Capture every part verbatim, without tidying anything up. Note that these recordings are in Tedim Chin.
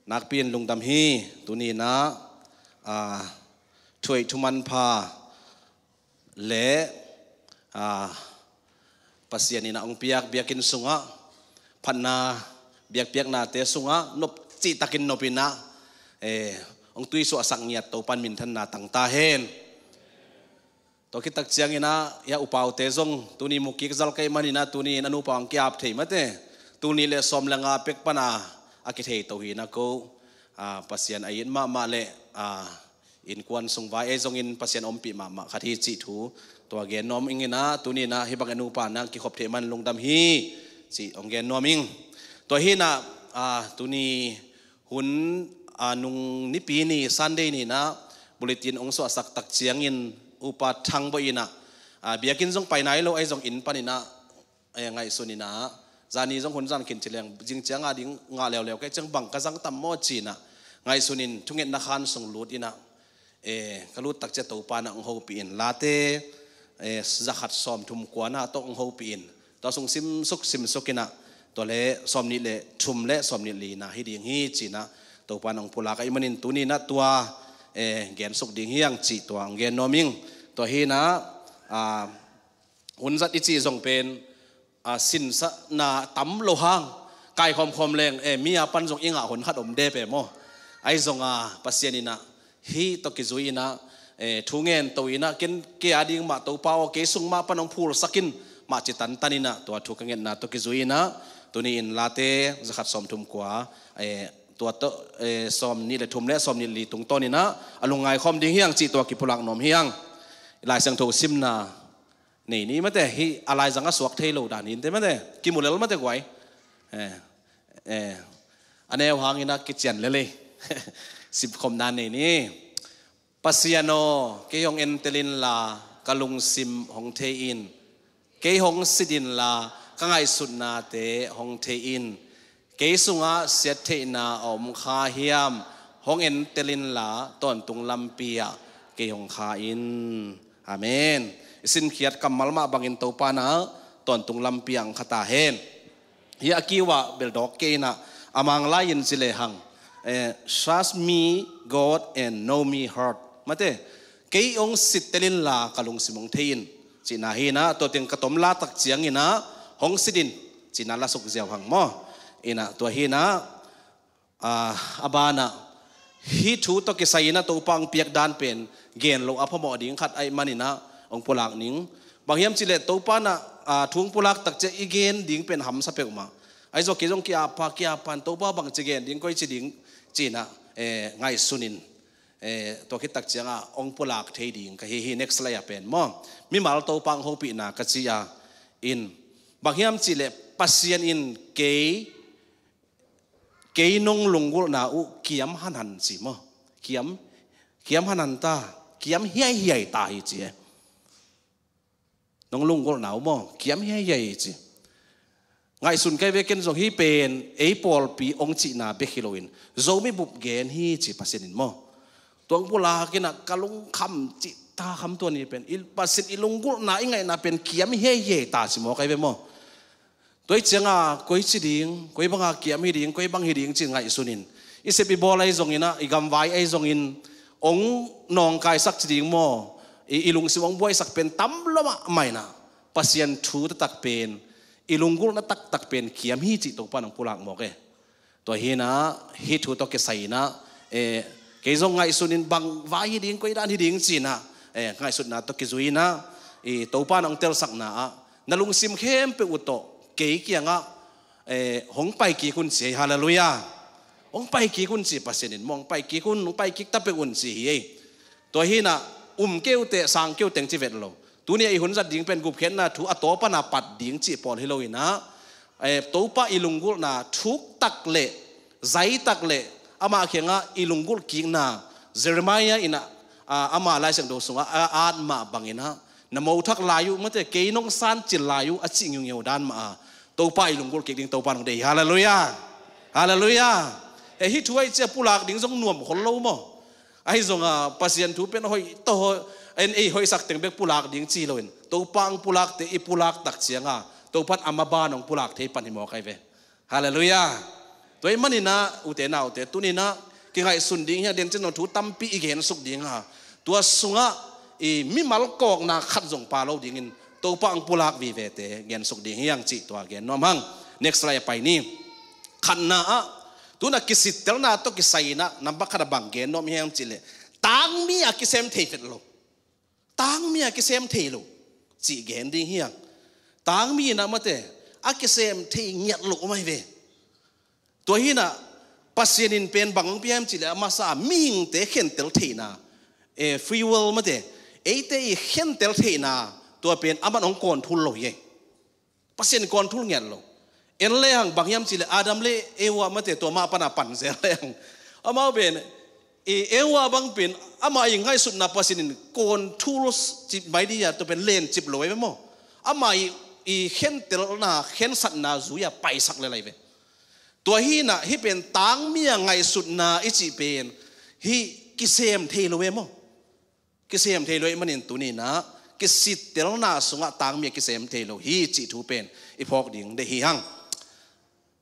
Nakpi in lungdam hi. Tuni in ah, ah, thuaih thuman pha le, ah, Pasian in ah hong piak biakinn sungah, phatna biakpiaknate sungah nop cihtakin nop in ah, eh, hong tuisuahsak ngiat Topa'n minthanna tang ta hen. Tua khit tak ciangin ah, hih a upaute zong tuni mukik zal ka hih manin ah, tuni in a nupa hong ki-ap thei mate. Tul nih le sawm le nga pek pan a kithei to hi in ah ko, ah, Pasian a it mahmah le, ah, innkuan sung vai ei zongin Pasian ompih mahmah khat hi cih thu tua gen nuam ing in ah, tuni in ah hih bang a nupa nang kikhop theih man lungdam hi cih hong gen nuam ing. Tua hi in ah, ah, tuni hun, ah, nung nipi ni Sunday ni in ah bulletin hong suahsak tak ciangin Upa Thang Bawi in ah, ah, biakinn zong pai nai lo ei zong inn pan in ah, eh, ngaihsun in ah, zani zong hun zan khin ci leng zing ciang a ding ngah leuleu ka hih ciang bang ka zang tam maw ci in ah ngaihsun in thungetna khan sung lut in ah, eh, ka lut tak ciang Topa'n ah hong hopih in late, eh, zakhat sawmthum kua na tawh hong hopih in tua sung simsuk simsuk in ah tua le sawmnih le thum le sawmnih li na hi ding hi ci in ah Topa'n ah hong pulak a hih manin tuni in ah tua, eh, gensuk ding hi hang cih tua hong gen nuam ing. Tua hi in ah, ah, hun zat i cih zong pen, ah, sinsakna tam lo hang kaikhawmkhawm leng, eh, mi a pan zong i ngah hun khat om de pe maw? Ahi zong a Pasian in ah hih tawh kizui in ah, eh, thu ngen to in ah ken kei a ding mah Topa aw kei sung mah pan hong phulsak in mah ci tantan in ah tua thu ka ngetna tawh kizui in ah tuni in late zakhat sawmthum kua, eh, tua tawh, eh, sawmnih le thum le sawmnih li tungtawn in ah a lungngai khawm ding hi hang cih tua kipulak nuam hi hang. Lai Siangtho simna nei ni mate, hih a laizang a suak thei lo dan hi in te mate, kimu lel mate guai. Eh, eh, a neu hang in ah kician lel ei. Simkhopna nei ni. Pasian aw, kei hong entel inla ka lungsim hong thei in. Kei hong sit inla ka ngaihsutnate hong thei in. Kei sungah siattheihna a om kha hiam, hong entel inla tawntung lampi ah kei hong kha in. Amen. I sinkhiat kammal mah bangin Topa'n ah tawntung lampi ah hong kha ta hen. Hih a kiu ah beldawk kei in ah a Mang lai in ci lehang, eh, "Search me, God, and know me heart." Mate, kei hong sittel inla ka lungsim hong thei in cihna hi in ah, tua teng ka tom la tak ciangin ah hong sit in cihna la suk ziau hang maw? In ah tua hi in ah, ah, a ban ah hih thu tawh kisai in ah Topa hong piak dan pen gen loh a phamawh ding khat ahih manin ah hong pulak ning. Bang hiam cih leh Topa'n ah, ah, thu hong pulak tak ciang i gen ding pen hamsa peuhmah. Ahi zong kei zong ki-ap pha, ki-ap phan Topa bangci gen ding, koici ding ci in ah, eh, ngaihsun in. Eh, tua khit tak ciang ah hong pulak thei ding ka hi hi, next slide ah pen maw? Mimal Topa hong hopihna ka ci a in. Bang hiam cih leh Pasian in kei, kei nong lunggulhna uh kiam hanhan ci maw? Kiam, kiam hanhan ta, kiam hiaihiai ta hi ci e. Nong lunggulhna uh maw, kiam hiaihiai hi ci. Ngaihsun ka hi ve, ken zong hih pen ei pawlpi hong cihna bek hi loin Zomi bup gen hi ci Pasian in maw? Tua hong pulak in ah ka lungkham cih ta kham tua ni pen, i Pasian i lunggulhna i ngaihna pen kiam hiaihiai ta ci maw, ka hi ve maw? Tua hi ciang ah koici ding, koi bang a kiam hi ding, koi bang hi ding ci ngaihsun in, i sep i bawl ahi zongin ah, i gamvai ahi zongin hong nawngkaisak ci ding maw, i, i lungsim hong buaisak pen tam lo mahmah in ah, Pasian thu taktak pen, i lunggulhna taktak pen kiam hi cih Topa'n hong pulak mawk e. Tua hi in ah hih thu tawh kisai in ah, eh, kei zong ngaihsun in bang vai hi ding, koi dan hi ding ci in ah, eh, ngaihsutna tawh kizui in ah, i Topa'n hong telsakna ah na lungsim khempeuh uh tawh kei kiangah, eh, hong pai kik un ci ei. Halleluiah. Hong pai kik un ci Pasian in maw, hong pai kik un, hong pai kik ta peuh un ci hi ei. Tua hi in ah um kei uh teh sang kei uh teng ci vet lo. Tuni a i hun zat ding pen gupkhiatna thu a taw pan a pat ding cih pawl hi lo in ah, eh, Topa i lunggulhna thuk tak le zai tak le amah kiangah i lunggulh kikna, Jeremiah in ah, ah, ama Lai Siangtho sungah a at mah bangin ah, na mo thak lai uh mate, kei nong sancil lai uh a cih ngiungiu dan mah a Topa i lunggulh kik ding Topa'n hong deih hi. Halleluiah. Halleluiah. Eh, hih thu ahih ciang pulak ding zong nuam khol lo maw? Ahi zong a Pasian thu pen hoih tawh hoih, en ei hoihsak teng bek pulak ding ci loin, Topa hong pulakte i pulak tak ciang a Topa'n a maban hong pulak thei pan hi maw, ka hi ve. Halleluiah. Tua ahih manin ah, ute naute, tuni-in ah kingaihsun ding hi a, den cin zong thu tampi i gensuk ding a, tua sungah i mimal kawkna khat zong pha lo dingin Topa hong pulak vivete gensuk ding hi hang cih tua gen nuam hang. Next slide a pai ni. Khatna ah, tu-in ah kisittelna tawh kisai-in ah nambat khat ah bang gen nuam hiam cih leh, tangmi a kisem thei vet lo. Tangmi a kisem thei lo cih gen ding hi hang. Tangmi in ah mate a kisem thei ngiat lo om ahi ve. Tua hi-in ah Pasian in pen bang hong pia hiam cih leh, a masa mihingte khentel theihna, eh, free will mate, eite i khentel theihna, tua pen aman hong control lo hi. Pasian control ngiat lo. En le hang, bang hiam cih leh Adam le Eva mate, tua mah pan a pan zel le hang, amau pen, i Eva bang pen ama i ngaihsutna Pasian in control cip mai ding a, tua pen lencip lo ahi ve maw. Ama i, i khentelna, khensatna zui-a paisak lel ahi ve. Tua hi-in ah hih pen tangmi a ngaihsutna i cih pen hih kisem thei lo ve maw. Kisem thei lo ahih manin tuni-in ah kisittelna sungah tangmi a kisem thei lo hi cih thu pen i phawk ding deih hi hang.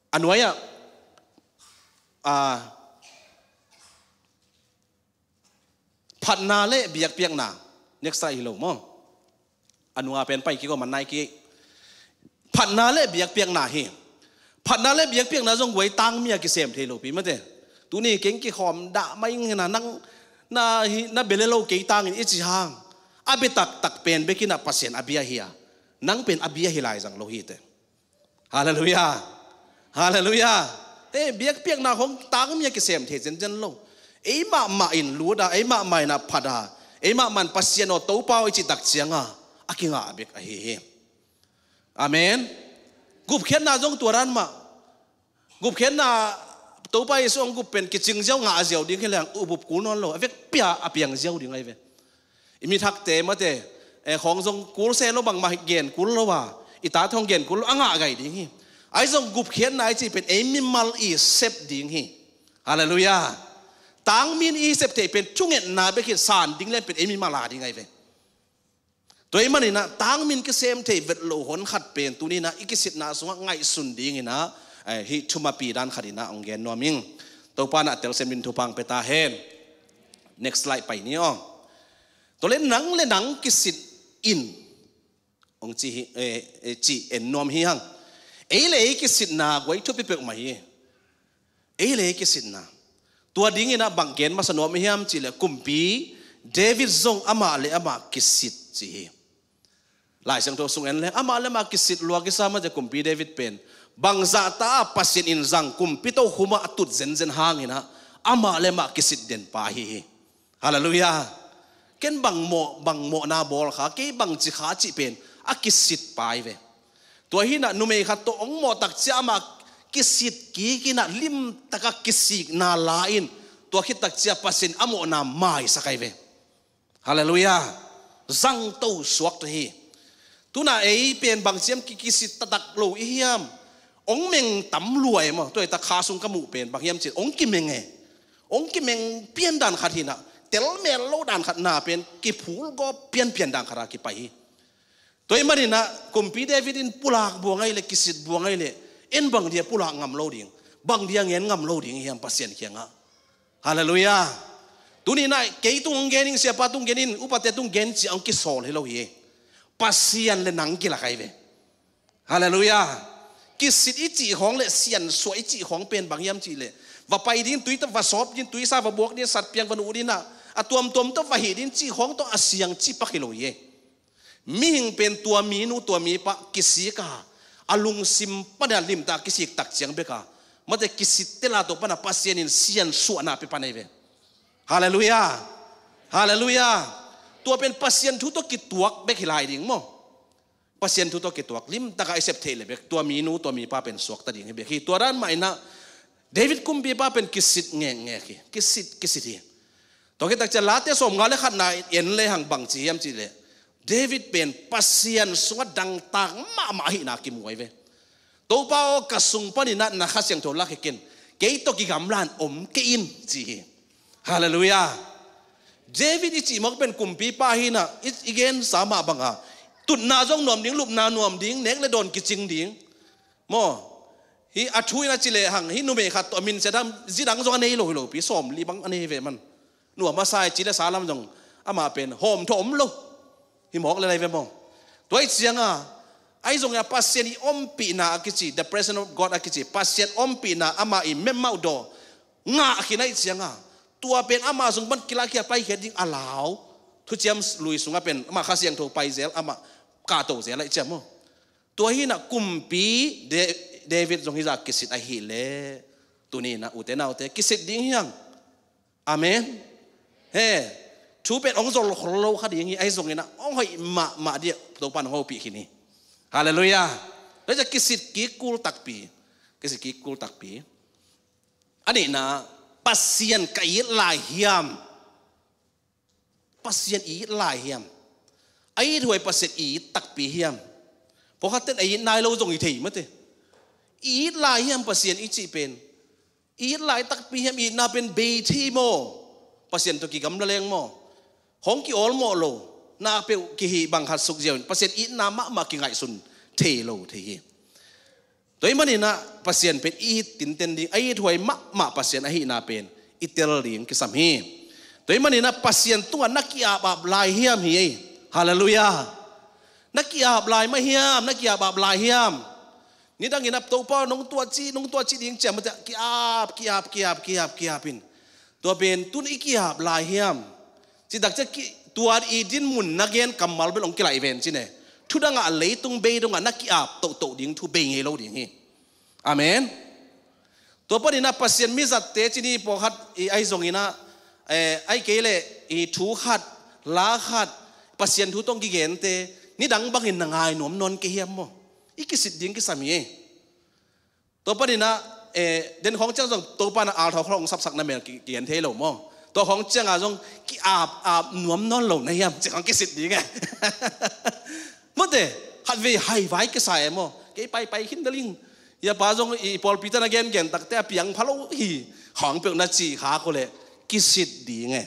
A nuai-ah, ah, phatna le biakpiakna, next slide hi lo maw. A nunga pen pai kik aw, man nai kik. Phatna le biakpiakna hi. Phatna le biakpiakna zong guai tangmi a kisem thei lo pi mate. Tuni keng kikhawm dah mai ing hi-in ah, nang na hi, na bia le lo kei tangin i ci hang, a bia taktak pen bek in ah Pasian a bia hi a, nang pen a bia hi lai zang lo hi teh. Halleluiah. Halleluiah. Eh, biakpiakna khong tangmi a kisem thei zenzen lo. Ei mahmah in lut a, ei mahmah in a phat a, ei mahmah in Pasian aw, Topa aw i cih tak ciangin a kingah bek ahi hi. Amen. Gupkhiatna zong tua dan mah. Gupkhiatna, Topa Jesu hong gup pen kicing ziau, ngah ziau ding hi leng, ubup kul nawn lo, a vekpi-a a piang ziau ding ahi ve. I mithakte mate, eh, khawng zong kul se lo, bangmah gen kul lo a, i tate hong gen kul lo a, ngah gai ding hi. Ahi zong gupkhiatna i cih pen ei mimal i sep ding hi. Halleluiah. Tangmi in i sep theih pen thungetna bek hi, san ding lian pen ei mimal a ding ahi ve. Tua ahih manin ah tangmi in kisem thei vet lo honkhat pen tuni-in ah i kisitna sungah ngaihsun dingin ah, eh, hih thumapi dan khat in ah hong gen nuam ing. Topa in ah telsiam dingin thupha hong pia ta hen. Next slide pai ni aw. Tua leh nang le nang kisit in, hong ci hi, eh, eh, ci en nuam hi hang. Ei le ei kisitna guai thupi peuhmah hi. Ei le ei kisitna. Tua dingin ah bang gen masa nuam hiam cih leh, Kumpi David zong amah le amah kisit ci hi. Lai Siangtho sung en leng, amah le amah kisit lua kisa mah, Kumpi David pen bangzah ta a Pasian in zang kumpi tokhom ah a tut zenzen hangin ah amah le amah kisit den pa ahi hi. Halleluiah. Ken bang mawh, bang mawhna bawl kha, kei bang ci kha cih pen a kisit pa ahi ve. Tua hi-in ah numei khat tawh hong mawh tak ciang amah kisit kik in ah limtak a kisikna la in, tua khit tak ciang Pasian a mawhna maisak ahi ve. Halleluiah. Zangto suak ta hi. Tu-in ah ei pen bang ci hiam, ki, kisit taktak lo i hiam? Hong meng tam lua e maw. Tua hi ta, kha sung ka muh pen bang hiam cih leh hong kimeng e. Hong kimeng pian dan khat hi-in ah, telmel lo dan khat, na pen kiphul gawp pianpian dan khat a kipai hi. Tua ahih manin ah Kumpi David in pulak buang ahih leh, kisit buang ahih leh, en bang dia pulak ngam lo ding, bang dia ngen ngam lo ding i hiam Pasian kiangah? Halleluiah. Tuni-in ah kei tung hong gen ing, siapa tung gen ing, upate tung gen cih hong kisawl hi lo hi. Pasian le nang kilak ahi ve. Halleluiah. Kisit i cih khawng le siansuah i cih khawng pen bang hiam cih leh, va pai ding tui tawh, va sawp ding tuisa, va buak ding satpiang, va nuh ding ah, a tuamtuam tawh va hih ding cih khawng tawh a siang cih pak hi lo hi. Mihing pen tua minu, tua mipa kisik a, a lungsim pan a limtak kisik tak ciang bek a, mate, kisit tel a, tua pan a Pasian in siansuahna pia pan ahi ve. Halleluiah. Halleluiah. Tua pen Pasian thu tawh kituak bek hi lai ding maw. Pasian thu tawh kituak, limtak a i sep theih leh bek tua minu, tua mipa pen suakta ding hi bek hi. Tua dan mah in ah David kumpipa pen kisit ngekngek hi. Kisit, kisit hi. Tua khit tak ciang Late sawmnga le khatna en le hang bang ci hiam cih leh, David pen Pasian sungah dangtak mahmah ahihna kimu ahi ve. Topa aw, ka sung panin ah na Kha Siangtho lak hi ken, kei tawh kigamla-in om kei in, ci hi. Halleluiah. David i cih mawk pen kumpipa hi-in ah, i, i gensa mah bang a, tutna zong nuam ding, lupna nuam ding, nek le dawn kicing ding maw. Hih a thu in a ci lehang, hih numei khat tawh a min ciat a zi dang zong a nei lo hi lo pi, sawmli bang a nei ve man. Nu a masa i ci le sa lam zong amah pen hawm thaw om lo. Hih mawk le lai ve maw? Tua ih cianga, ahi zongin a Pasian i ompihna a kici, the presence of God a kici, Pasian ompihna amah i memauh daw ngah khin aih cianga, tua pen amah sung pan kilak khia, paikhia ding a lau. Thuciam Lui sungah pen amah Kha Siangtho pai zel, amah kahto zel aih ciang maw? Tua hinah kumpi Da-, David zong hizah kisit ahih leh, tuni inah ute naute kisit ding hiang. Amen. He, thu pen hong zol khol lo kha ding hi, ahi zongin ah hong hoih mahmah dih, Topa in hong hopih khin hi. Halleluiah. Tua ciah kisit kik kul takpi. Kisit kik kul takpi. A nihna, Pasian ka it lai hiam? Pasian i it lai hiam? A ithuai Pasian i it takpi hiam? Pawlkhatte in a it nai lo zong hi thei mate. I it lai hiam Pasian i cih pen? I it lai takpi hiam? Itna pen bei thei maw? Pasian tawh kigamla leng maw? Hong ki-awlmawh lo, nakpeuh kihih bang khat suk ziau in Pasian itna mahmah kingaihsun thei lo thei hi. Tua ih maninah Pasian pen i it tinten ding, a ithuai mahmah Pasian ahihna pen i tel ding kisam hi. Tua ih maninah Pasian tungah na ki-apap lai hiam hi ei? Halleluiah. Na ki-ap lai mah hiam? Na ki-apap lai hiam? Nidangin a Topa nong tuah ci, nong tuah ci ding ciam mate, ki-ap, ki-ap, ki-ap, ki-ap, ki-ap in. Tua pen tun i ki-ap lai hiam? Citak ciah ki, tua i dinmun na gen kammal bel hong kilaih ven cine. Thudangah leitung bei dongah na ki-ap tohtoh ding thu bei ngei lo ding hi. Amen. Tua paninah Pasian mizatte cini pawlkhat i ahi zonginah, eh, ahi kei leh i thu khat, la khat, Pasian thu tawh kigente nidang bangin na ngai nuam nawn kei hiam maw? I kisit ding kisam hi. Tua paninah, eh, den khawng ciang zong Topa na althau khawng sapsak na mel ki, kigen thei lo maw? Tua khawng ciangah zong ki-ap, ap nuam nawn lo na hiam? Ci khawng kisit ding e. Mate, khatvei haivai kisa e maw? Kei paipai khin daling. Ia pa zong i pawlpi tan a gengen takte a piang pha lo hi. Khawng peuh na ci kha ko leh kisit ding e.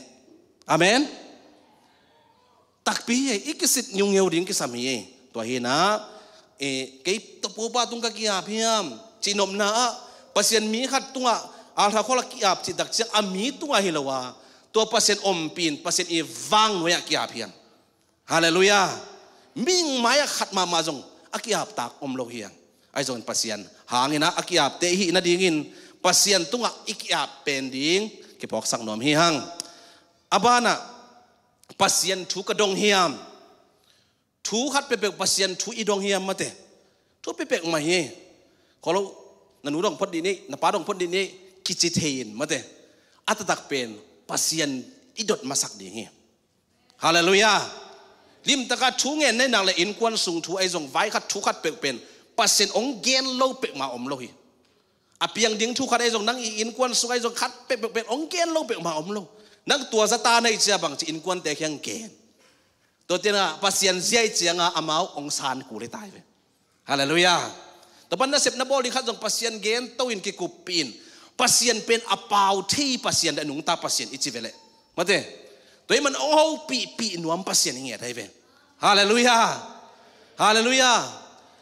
Amen. Takpi hi, i kisit ngiungeu ding kisam hi. Tua hinah, eh, kei tawh Topa tung ka ki-ap hiam? Cihnopna ah Pasian mi khat tungah althau khawng a ki-ap cihtak ciang a mi tungah hi lo a, tua Pasian ompih in Pasian i vang nuai-ah ki-ap hiam? Halleluiah. Mihing mai-ah khat mahmah zong a ki-aptak om lo hiam? Ahi zongin Pasian hanginah a ki-apte i hih nadingin Pasian tungah i ki-ap pen ding kiphawksak nuam hi hang. A banah Pasian thu ka dong hiam? Thu khat pekpek Pasian thu i dong hiam mate? Thu pekpek mah hi. Khaw lo, na nu dong phot dih ni, na pa dong phot dih ni, kici thei in mate. A taktak pen Pasian i dot masak ding hi. Halleluiah. Limtaka thu ngen nai nak le innkuan sung thu ahi zong vai khat thu khat peuh pen Pasian hong gen lo peuhmah om lo hi. A piang ding thu khat ahi zong nang i innkuan sung ahi zong khat peuhpeuh pen hong gen lo peuhmah om lo. Nang tua zata na i cia bangci innkuante kiang gen. Tua tenah Pasian zia i cianga amau hong san kul hi tai ve. Halleluiah. Tua pan nasep na bawl ding khat zong Pasian gen to in kikuppih in. Pasian pen a pau thei Pasian le a nungta Pasian i ci ve leh mate. Tua ih man hong hopihpih nuam Pasian i ngiat hai ve. Halleluiah. Halleluiah.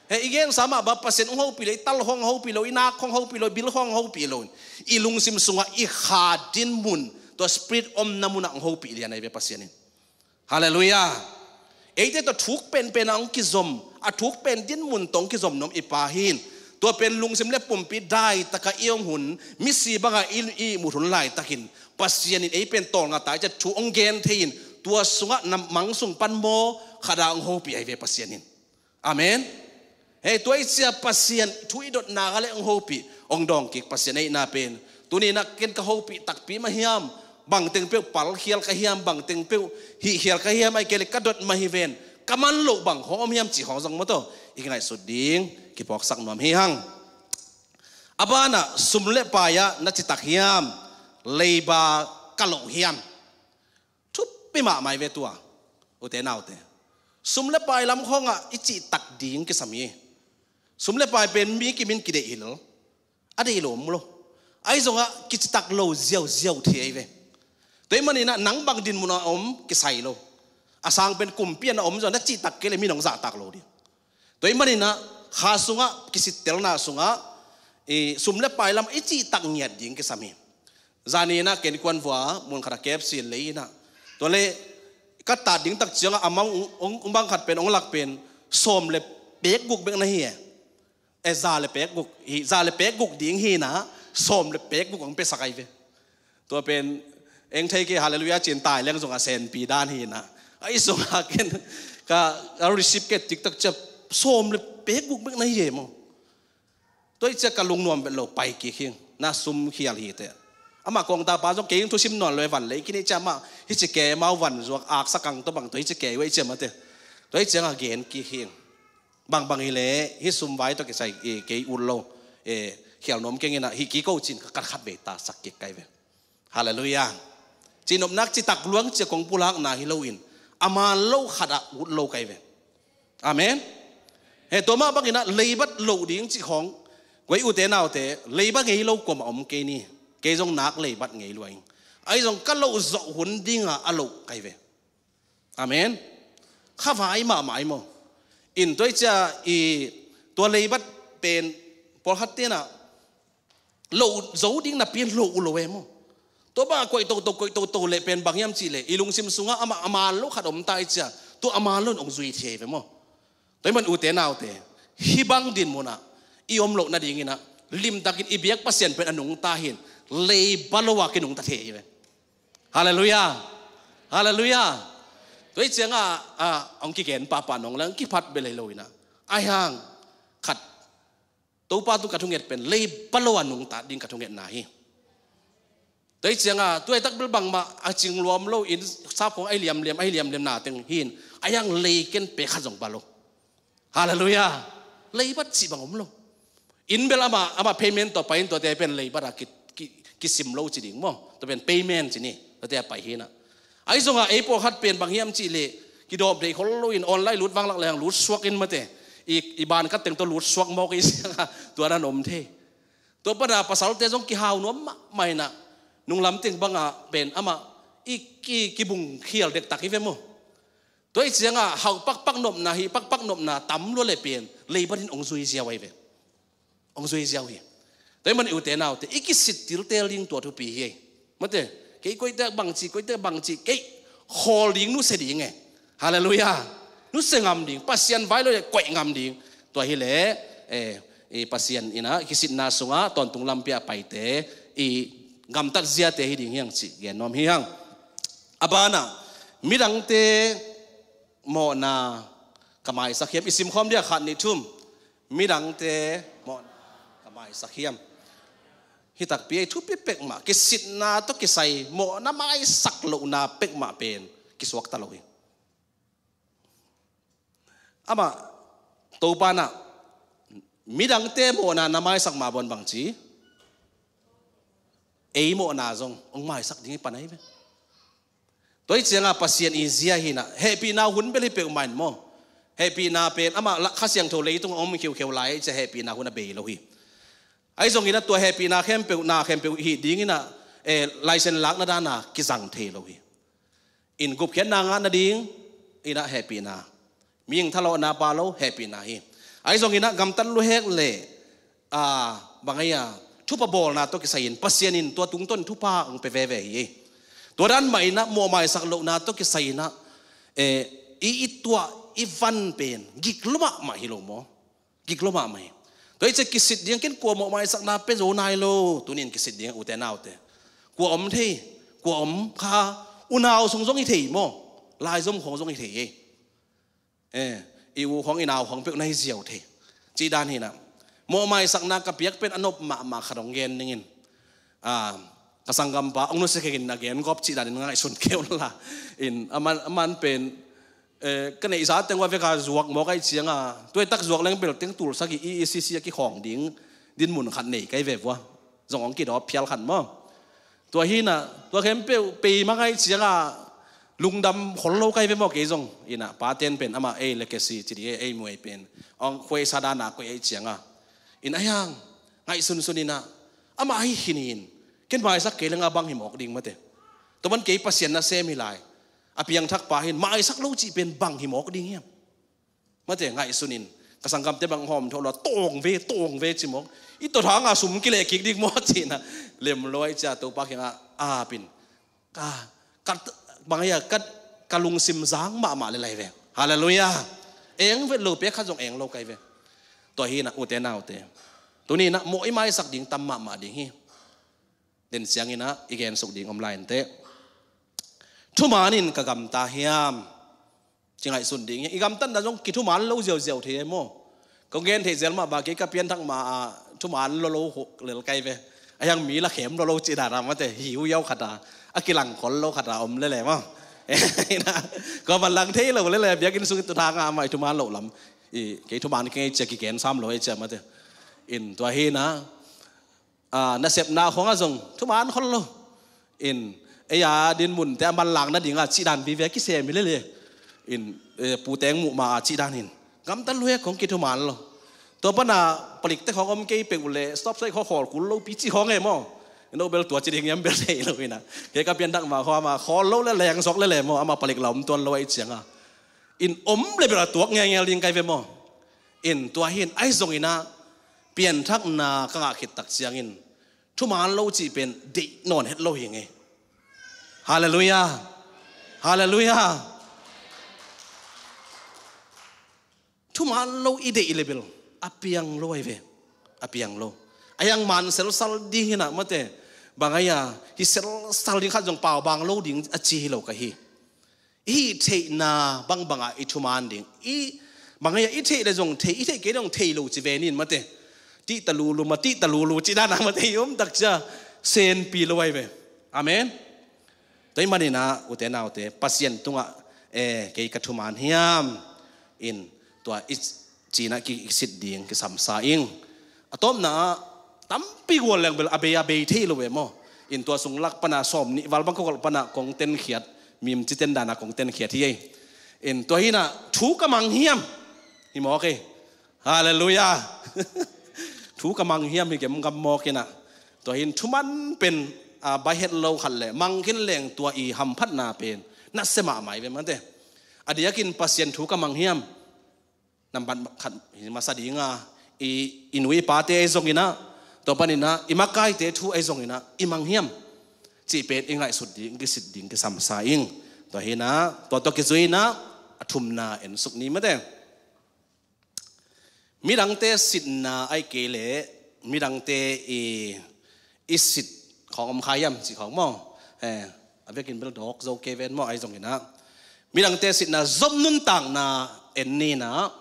He i gensa mah bang Pasian hong hopih lo, i tal hong hopih lo, i nak hong hopih lo, i bil hong hopih lo. I lungsim sungah i kha dinmun, tua spirit omna munah hong hopih lian hai ve Pasian in. Halleluiah. Eite tawh thuk penpen a hong kizom, a thuk pen dinmun tawh hong kizom nuam i Pa hi in. Tua pen lungsim le pumpi daitaka i hong hun, misi banga i, i ihmut hun laitakin Pasian in ei pen tawlnga tai ciah thu hong gen thei in, tua sungah na mang sung pan maw khada hong hopih hai ve Pasian in. Amen. Hei, tua i cia Pasian thu i dotna ka le hong hopih, hong dawng kik Pasian ahihna pen. Tuni inah ken ka hopih takpi mah hiam? Bangteng peuh palkhial ka hiam? Bangteng peuh hihkhial ka hiam? Ahi kei le ka dot mah hi ven. Ka man loh bang hong om hiam cih hong zong maw tawh i ngaihsut ding kiphawksak nuam hi hang. A banah sum le pai-ah na citak hiam? Leiba ka loh hiam? Thupi mahmah hi ve tua, ute naute. Sum le pai lam khawngah i cihtak ding kisam hi. Sum le pai pen mi kimin kideih hi lo. A deih lo om lo. Ahi zongah kicitak lo ziauziau thei ahi ve. Tua ih maninah nang bang dinmun a om kisai lo. A sang pen kumpi a na om zong na cihtak kei le mi nong zahtak lo ding. Tua ih maninah kha sungah kisittelna sungah i sum le pai lam i cihtak ngiat ding kisam hi. Zaninah ken kuan vua mun khat a kepsil lei inah, tua le ka tat ding tak ciangah amah ong, ong, ong bang khat pen ong lak pen sawm le pek guk bek na hi e. E, za le pek guk hi, za le pek guk ding hi inah sawm le pek guk ong pesak ai ve. Tua pen eng thei ke, halleluiah cin tai leng zong a senpi dan hi inah, ai zong a ken ka, ka receive ke tiktak cia sawm le pek guk bek na hi e maw. Tua i cia ka lungnuam vet lo, pai kik hing, na sum khial hi te. Amah kongtapa zong kei thusim nawn lo e, van lei kini cia amah hi ci ke mau van zuak aksa kang tua bang tua hi ci ke wei cia mate. Tua i cia nga gen kik hing. Bangbang hi le hi sum vai tua kisai, e, kei ut lo, e, khial nuam keng inah hi kiko cin ka khat khat vei ta sak kik kai ve. Halleluiah. Cinopnak citak luang cia kong pulakna hi loin a man lo khatah ut lo kai ve. Amen. He tua mah banginah leibat loh ding cih khawng, guai ute naute, leibat ngei lo kuamah om kei ni. Kei zong nak leibat ngei luaing. Ai zong ka loh zawh hun dinga a loh kai ve. Amen. Khavai mahmah ai maw. In tua i cia i tua leibat pen pawlkhat tenah loh zo ding napi loh uh lo e maw. Tua bangah koih toto koih toto le pen bang hiam cih le i lungsim sungah amah a man lo khat om ta i cia, tua a man lo in ong zui thei ve maw. Tua i man ute naute, hi bang din munah i om loh nadinginah limtakin i biak Pasian pen a nungta hin, leiba lo a kinungta thei hi ve. Halleluiah. Halleluiah. Tua i ciangah a, ong kigen pahpah nong leng kiphat bel hi lo inah, ai hang khat Topa tu ka thunget pen leiba lo a nungta ding ka thungetna hi. Tua i ciangah tua i tak bel bangmah a cingluam lo in, sap khong ai liamliam ai liamliam na teng hin, ai hang lei ken pe khat zong ba lo. Halleluiah. Leibat cih bang om lo. In bel amah, amah payment tawh pai in tuate pen leibat a ki, ki, kisim lo ci ding maw. Tua pen payment ci ni. Tuate a pai hinah. Ai zongah ei pawlkhat pen bang hiam cih leh kidawp deih khol lo in online lut vanglak leng lut suak in mate. I, i ban ka teng tawh lut suak mawk i siangah tua dan om thei. Tua pana pasalte zong kihau nuam mahmah inah nunglam teng bangah pen amah i ki, kibung khial dektak hi ve maw. Tua i ciangah hauh pakpak nopna hi, pakpak nopna tam lua le pen leibat in ong zui ziau ai ve. Ong zui ziau hi. Tua i man i ute naute, i kisit tiltel ding tua thupi hi ei. Mate, kei koite bangci, koite bangci, kei khawl ding nusia ding e. Halleluiah. Nusia ngam ding, Pasian vai lo le koih ngam ding. Tua hi le, e, i Pasian inah kisitna sungah tawntung lampi a paite i gamtat ziate hi ding hiang cih gen nuam hi hang. A banah midangte mawhna ka maisak hiam? I simkhawm dia khat nih thum. Midangte mawhna ka maisak hiam? Hi takpi ei, thupi pekmah, kisitna tawh kisai mawhna maisak lohna pekmah pen kisuakta lo hi. Amah Topa nah midangte mawhna na maisak mah bawn bangci ei mawhna zong ong maisak ding hi pan ahi ve. Tua i ciangah Pasian i zia hinah hehpihna hun bel hi peuhmah in maw. Hehpihna pen amah Kha Siangtho leitung a om khiukheu lai i cia hehpihna hun a bei lo hi. Ahi zongin a tua hehpihna khempeuh, na khempeuh hih dinginah, eh, laisen lakna dana kizang thei lo hi. In gupkhiatna ngah nading inah hehpihna, mihing thalawhna pha lo hehpihna hi. Ahi zonginah gamtat luhek le, a, bang ahi a, thupha bawlna tawh kisai-in Pasian in tua tungtawn thupha hong pia veve hi. Tua dan mah inah mawhmaisak lohna tawh kisai-inah, eh, i, i tuah i van pen gik lua mahmah hi lo maw? Gik lua mahmah hi. Tua i cia kisit ding ken kua mawhmaisakna pia zo nai lo, tunin kisit ding ute naute. Kua om thei, kua om kha, unau sung zong hi thei maw? Laizom khawng zong hi thei hi. Eh, i u khawng i nau khawng peuh na hi ziau thei. Cih dan hinah mawhmaisakna ka piak pen a nop mahmah khat hong gen ningin. Ah, ka sanggampa hong nusia kengin na gen gawp cih danin ngaihsun kei un la. In, a man, a man pen, eh, ka neihsa teng uh a veka zuak mawk ahi cianga, tuaitak zuak leng bel teng tul sagih i, i sisi a kikhawng ding dinmun khat nei kai ve vua. Zong hong kidawp phial khat maw. Tua hinah, tua khempeuh pei mang ahi cianga lungdam khol lo kai ve maw kei zong. Inah paten pen amah ei legacy ci dih ei, ei muai pen hong khuaisa dana koih ahi cianga. In a hiang, ngaihsunsun inah amah ahi khinin ken maisak kei lenga bang hi mawk ding mate. Tua man kei Pasian nasem hi lai. A piangthak pa hin maisak lo cih pen bang hi mawk ding hiam? Mate, ngaihsunin Ka sanggamte bang hawm tho lo, tawng ve, tawng ve ci mawk. I tawt hanga sum kileh kik ding maw ci-in ah lem lo ahih ciang Topa kiangah ap in, ka, ka, bang hia, ka, ka lungsim zang mahmah lel lai ve. Halleluiah. Eng vet lo, pek khat zong eng lo ka hi ve. Tua hi-in ah ute naute, tuni-in ah mawh i maisak ding tam mahmah ding hi. Den ciangin ah i gensuk ding om lai inteh. Thuman in ka gamta hiam? Ci ngaihsun ding hi. I gamtatna zong kithuman lo ziauziau thei e maw. Kong gen theih zel mah bang, kei ka pianthak ma-a thuman lolo lel ka hi ve. A hiang mi la khem lolo cih dan a mate, hi uiau khat a, a kilangkhol lo khat a om lel e maw. Kua man lang thei lo lel e, biakinn sung i tut hanga amah i thuman loh lam. I, kei thuman kei ngei ci-a kigen sam lo hi ci-a mate. In tua hi-in ah, a, nasepna khawngah zong thuman khol lo. In, ei a dinmunte a manlang nadingah cih dan vive kisem hi lel e. In, eh, puteng muh ma-a cih dan in, gamtat lo e, kong kithuman lo. Tua pana palikte khawng om kei peuh leh stop sign khawng khawl kul lopi cih khawng e maw. In, o bel tua ci ding hiam bel thei lo hi-in ah, kei ka pianthak ma khawng ama khawl lo lel, lengsok lel e maw, ama palik la om tuan lo ahih ciangah. In, om le bel a tuak ngelngel ding ka hi ve maw. In, tua hi-in ahi zongin ah pianthakna ka ngah khit tak ciangin thuman lo cih pen deih nawn het lo hi ing e. Halleluiah. Halleluiah. Thuman lo i deih le bel a piang lo ahi ve. A piang lo. A hiang man selsal ding hi-in ah mate, bang hia, hi selsal ding khat zong paubang lo ding a ci hi lo ka hi. I hih theihna bangbangah i thuman ding. I, bang hia, i theih le zong thei, i theih kei le zong thei lo ci ve ni-in mate. Tihta lulu ma, tihta lulu cih dan a mate, i om tak ciang senpi lo ahi ve. Amen. Tua ahih manin ah ute naute, Pasian tungah, eh, kei ka thuman hiam? In, tua i ci-in ah ki, kisit ding kisam sa ing. A tawpna ah tampi gual leng bel a bei a bei thei lo e maw. In, tua sung lak pana sawm nih val bang ka golh pana kong tenkhiat, mim ci ten dan a kong tenkhiat hi ei. In, tua hi-in ah thu ka mang hiam? Hi mawk e. Halleluiah. Thu ka mang hiam hi gemgam mawk in ah. Tua hi-in thuman pen, a, bai het lo khat le mang khin leng tua i hamphatna pen nasia mahmah hi ve mate. A diakin Pasian thu ka mang hiam? Nambat khat hi masa ding a, i, i nu i pate ahi zongin ah, tua panin ah i makaite thu ahi zongin ah i mang hiam? Cih pen i ngaihsut ding, kisit ding kisam sa ing. Tua hi-in ah, tua tawh kizui-in ah a thumna ensuk ni mate. Midangte sitna ahih kei leh midangte i, i sit khawng om kha hiam cih khawng maw. Eh, a vekin bel dawk zo kei ven maw, ahi zongin ah midangte sitna, Job nuntakna en ni-in ah,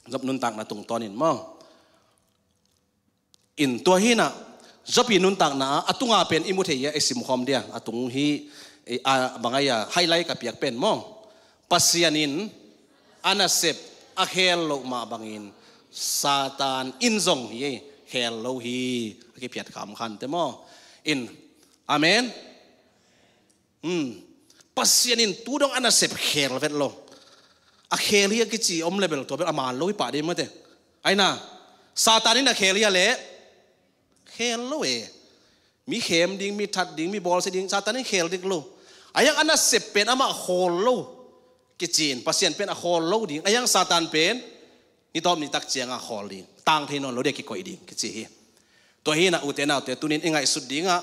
Job nuntakna tungtawnin maw. In, tua hi-in ah Job i nuntakna ah a tunga pen i mu thei hi a, i simkhawm dia, a tung hi, i, a, bang hia, highlight ka piak pen maw. Pasian in a nasep a khel loh mah bangin Satan in zong hi, khel lo hi. A kiphiat kham khante maw. In, amen. Hmm. Pasian in tu dong a nasep khel vet lo. A khel hi a kici om le bel tua bel a man lo hi pah ding mate. Aina, Satan in a khel hi a leh, khel lo e. Mi khem ding, mi that ding, mi bawlsia ding, Satan in khel dik lo. A hiang a nasep pen amah khawl lo kici-in, Pasian pen a khawl lo ding. A hiang Satan pen ni tawp ni tak ciangah khawl ding, tang thei nawn lo dia kikoih ding kici hi. Tua hi-in ah ute naute, tuni-in i ngaihsut dingah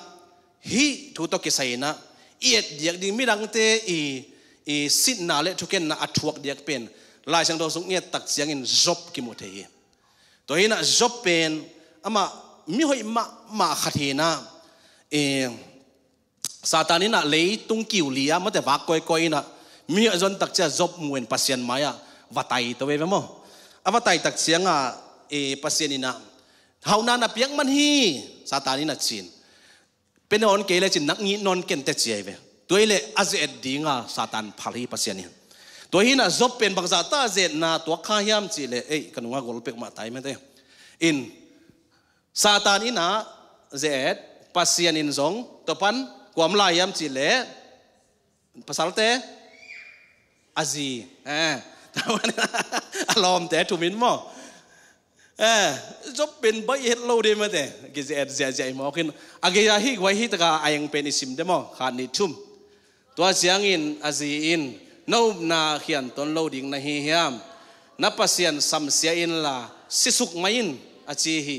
hih thu tawh kisai-in ah i et diak ding, midangte i, i sitna le thukhenna a thuak diak pen Lai Siangtho sung i et tak ciangin Job kimu thei hi. Tua hi-in ah Job pen amah mihoih mahmah khat hi-in ah, eh, Satan in ah leitung kiu li-a mate vak kawikawi in ah, mihoih a zon tak ciang Job mu-in Pasian mai-ah va tai to veve maw. A va tai tak ciangah, eh, Pasian in ah, hauhna na piak man hi, Satan in ah ci-in. Pe nawn kei le cin, nang ngih nawn ken teh ci ahi ve. Tua hi leh a ze-et dinga Satan phal hi Pasian in. Tua hi-in ah Job pen bangzah ta a ze-etna tuak kha hiam cih leh, ei, ka nunga gol peuhmah tai mate. In, Satan in ah ze-et, Pasian in zong tua pan kua om lai hiam cih leh, pasalte, a zi, eh, a lawmte thum in maw. Eh, Job pen baih het lo ding mate, kize-et ziahziah hi mawk in. A gei-a hih guai hih taka a eng pen i sim ding maw, khat nih thum. Tua ciangin a zi in, na upna khiantawn lo ding na hi hiam? Na Pasian samsia inla sisuk mai in, a ci hi.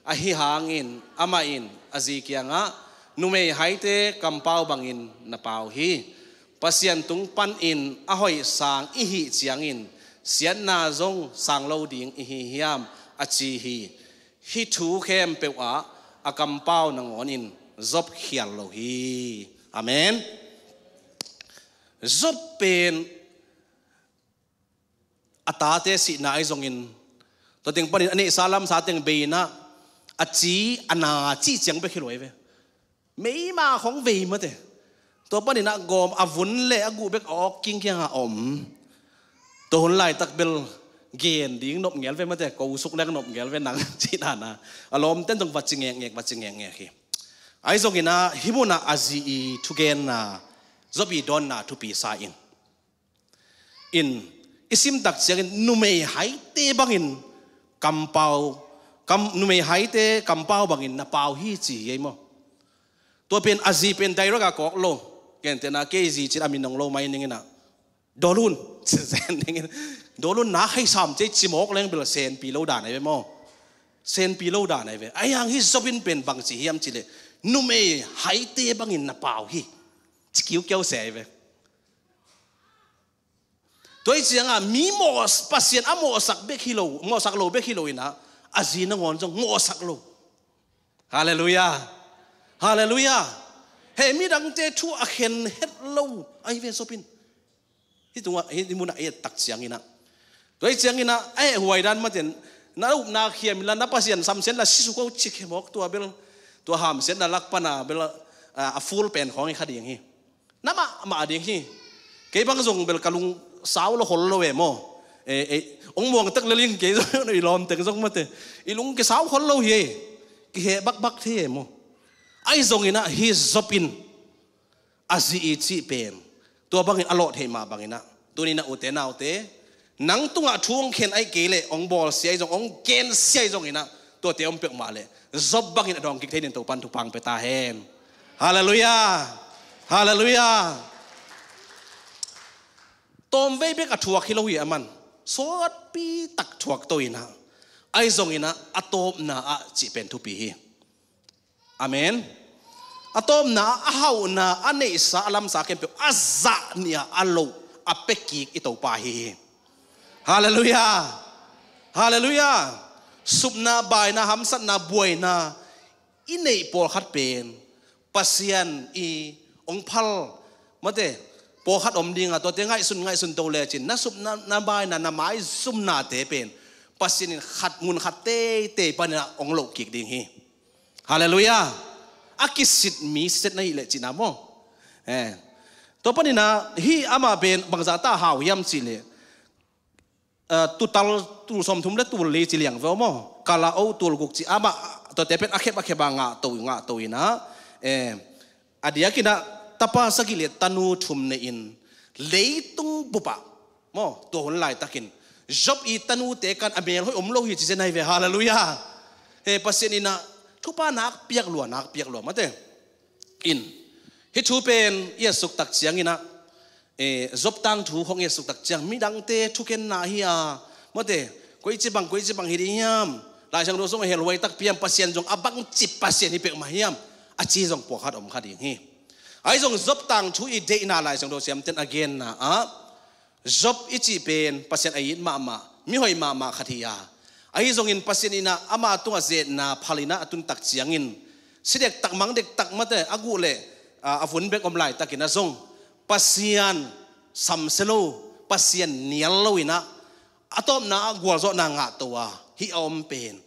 Ahi hangin amah in a zi kiangah, numei haite kampau bangin na pau hi. Pasian tung panin a hoih sang i hih ciangin siatna zong sang lo ding i hi hiam, a ci hi. Hih thu khempeuh ah a kampau nangawn in Job khial lo hi. Amen. Job pen a tate sihna ahi zongin, tua teng panin a neihsa lamsa teng bei inah, a ci a na cih ciang bek hi lo ahi ve. Meima khong vei mate. Tua panin ah gawm a vun le a guh bek a awk kingkiang a om. Tua hun laitak bel gen ding nop ngel ve mate, ko suk leng nop ngel ve nang cih nana. A lawmten zong va ci ngekngek, va ci ngekngek hi. Ahi zongin ah hih munah a zi i thugenna, Job i dawnna thupi sa in. In, i simtak ciangin numei haite bangin kampau, kam, numei haite kampau bangin na pau hi ci hi ei maw. Tua pen a zi pen direct a kawk lo. Gentehna kei zi cin a min nong lo mai ning inah, Dawlun. Zen ning in, Dawlun na khaisam cei cimawk leng bel senpi lo dan ahi ve maw. Senpi lo dan ahi ve. Ahi hang hih Job in pen bang ci hiam cih leh, numei haite bangin na pau hi, ci kiukiau se ahi ve. Tua hi ciangah mi mawh-, Pasian a mawhsak bek hi lo, mawhsak lo bek hi lo inah, a zi nangawn zong mawhsak lo. Halleluiah. Halleluiah. He, midangte thu a khen het lo ahi ve Job in. Hih tungah, hih munah i et tak ciang inah, tua hi ciang inah a hehhuai dan maten, na upna khiam inla, na Pasian samsia inla sisuk ko ci khemawk, tua bel, tua hamsiatna lak pana bel, a, a full pen khawng hi kha ding hi. Na mahmah ding hi. Kei bang zong bel ka lung sau lo khol lo e maw. E, e, ong muang tak leling kei zong i lawm teng zong mate, i lung kisau khol lo hi e. Kiheh bakbak thei e maw. Ahi zong inah hih Job in a zi i cih pen tua bangin a lawh theih mah bang inah, tuni inah ute naute, nang tungah thu ong khen ahi kei leh, ong bawlsia ahi zong, ong gensia ahi zong inah, tuate om peuhmah leh Job bangin a dawng kik thei dingin Topan thupha ong pia ta hen. Halleluiah. Halleluiah. Tawmvei bek a thuak hi lo hi a man. Sawtpi tak thuak to inah, ahi zong inah a tawpna ah cih pen thupi hi. Amen. A tawpna ah a hauhna, a neihsa, a lamsa khempeuh a zah nih a a loh a pia kik i Topa hi hi. Halleluiah. Halleluiah. Supna, baina, hamsatna, buaina i neih pawlkhat pen Pasian i ong phal mate, pawlkhat om dingah, tuate ngaihsun ngaihsun to lecin, na supna, na baina, na maizumnate pen Pasian in khat, mun khat teitei panin ah ong loh kik ding hi. Halleluiah. A kisit mi set na hih leh cihna maw. Eh. Tua panin ah hih amah pen bangzah ta hau hiam cih leh, eh, tutal tul sawmthum le tul li ci liang ve maw. Kala o tul guk ci amah, tuate pen a khep a khep a ngah to, ngah to inah, eh, a diakin ah tapa sagih le tanu thum nei in leitung bupah maw, tua hun laitakin Job i tanute kan a mel hoih om lo hi ci zen ahi ve. Halleluiah. He, Pasian inah thupha nak piak lua, nak piak lua mate. In, hih thu pen i a suk tak ciang inah, eh, Job tangthu hong i a suk tak ciang midangte thukenna hi a mate, koici bang, koici bang hi ding hiam, Laisiangtho sung a hehhuai takpi hiam, Pasian zong a bangci Pasian hi peuhmah hiam, a ci zong pawlkhat om kha ding hi. Ahi zong Job tangthu i deihna Laisiangtho siamten a genna ah, Job i cih pen Pasian a it mahmah, mihoih mahmah khat hi a. Ahi zongin Pasian inah ama tungah zetna phal inah a tun tak ciangin, si dektak mang dektak mate, a guh le, a, a vun bek om laitakin ah zong Pasian samsia lo, Pasian nial lo inah, a tawpna ah gualzawhna ngah to a, hih a om pen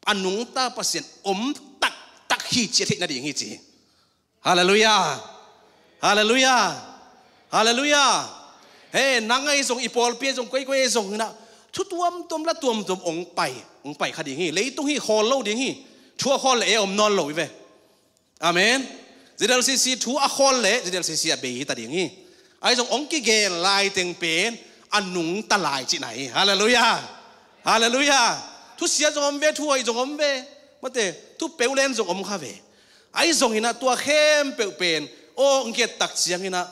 a nungta Pasian om taktak hi ci a theih nading hi ci. Halleluiah. Halleluiah. Halleluiah. He, nang ahi zong, i pawlpi ahi zong, koikoi ahi zong inah, thu tuamtuam la tuamtuam ong pai, ong pai kha ding hi. Leitung hi khawl lo ding hi. Thu a khawl leh e om nawn lo hi ve. Amen. Zi del sisi thu a khawl leh zi del sisi a bei hi ta ding hi. Ahi zong ong kigel lai teng pen a nungta lai cihna hi. Halleluiah. Halleluiah. Thusia zong om ve, thu hoih zong om ve. Mate, thu peulen zong om kha ve. Ahi zong inah tua khempeuh pen aw, ong kiat tak ciang inah,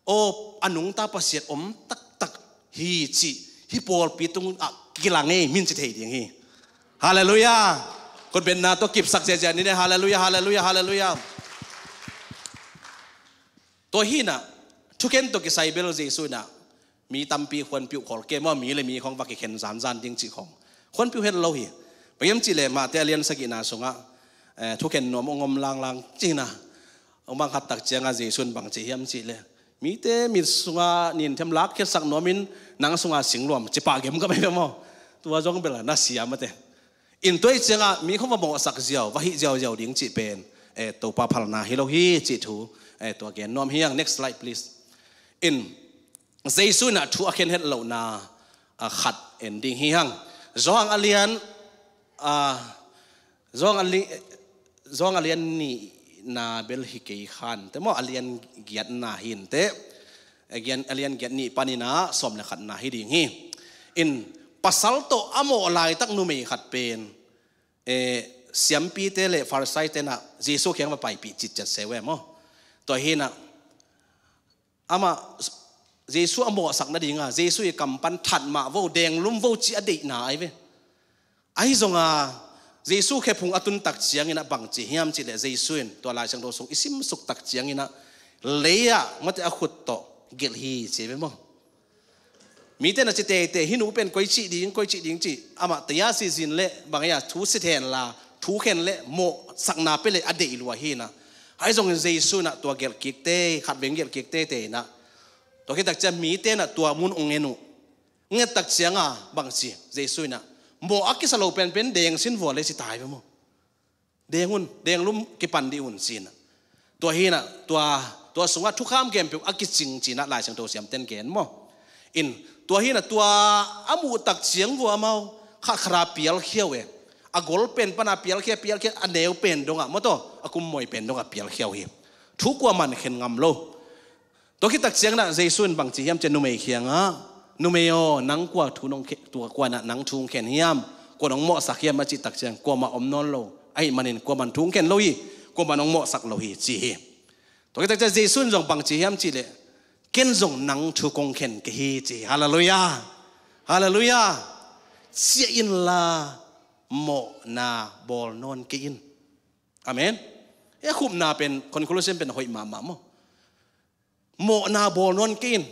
aw, a nungta Pasian om taktak hi cih Hih pawlpi tungah kilang ei, min ci thei ding hi. Halleluiah. Khutbetna tawh kipsak ziahziah ni ne. Halleluiah, halleluiah, halleluiah. Tua hinah, thukhen tawh kisai bel Jesu inah mi tampi khuanpiuh khol kei maw, mi le mi khong va kikhen zanzan ding cih khong khuanpiuh het lo hi. Bang hiam cihleh Mate a lian sagihna sungah, eh, thukhen nuam ong om langlang cinah, ong bang khat tak ciangah Jesu in bang ci hiam cihleh, mite mit sungah ninthem lakkhiatsak nuamin nang sungah singluam cipah gemgam hi ve maw. Tua zong bel a na siam a te. In tua ih ciangah mi khong va mawhsak ziau, va hih ziauziau ding cih pen, eh, Topa phalna hi lo hi cih thu, eh, tua gen nuam hi hang. Next slide, please. In Jesu inah thu a khen het lohna, ah, khat en ding hi hang. Johan a lian, ah, Johan a li-, Johan a lian nihna bel hi kei khan te maw, a lian giatna hi in te. A lian, a lian giat nih paninah sawm le khatna hi ding hi. In pasal tawh a mawh laitak numei khat pen, eh, siampite le Pharisee tenah Jesu kiang va paipih citciat se ve maw. Tua hinah amah Jesu a mawhsak nadinga Jesu ih kam pan that mah vo, denglum vo cih a deihna ai ve. Ahi zonga Jesu khephung a tun tak cianginah bang ci hiam cihleh Jesu in tua Lai Siangtho sung i simsuk tak cianginah lei-ah mate a khut tawh gelh hi ci ve maw. Mite na ci teitei, hih nu pen koi cih ding, koi cih ding cih. Amah taya sihzin le bang ei a thu sit henla, thu khen le mawhsakna pia le a deih lua hinah. Ahi zongin Jesu inah tua gelh kik tei, khatveng gelh kik teitei inah. Tua khit tak ciang mite inah tua mun ong en uh. Nget tak cianga bang ci Jesu inah, mawh a kisa lo penpen deng sin vua le ci tai ve maw. Deng un, denglum kipan dih un cinah. Tua hinah, tua, tua sungah thukham khempeuh a kicing cinah Lai Siangtho siamten gen maw. In, tua hinah, tua a muh tak ciang vua amau khat khata pialkhiau e. A gol pen pana pialkhia, pialkhia, a neu pen dongah maw taw, a kummawi pen dongah pialkhiau hi. Thu kuaman khen ngam lo. Tua khit tak cianginah Jesu in bang ci hiam ciah numei kiangah, numei aw, nang kua thu nong khe-, tua kua inah nang thu ong khen hiam, kua nong mawhsak hiam a cih tak ciang, kuamah om nawn lo. Ahih manin kuaman thu ong khen lo hi, kuamah nong mawhsak lo hi ci hi. Tua khit tak ciang Jesu in zong bang ci hiam cihleh, ken zong nang thu kong khen kei hi ci hi. Halleluiah. Halleluiah. Ciah inla mawhna bawl nawn kei in. Amen. E, khupna pen, conclusion pen hoih mahmah maw. Mawhna bawl nawn kei in.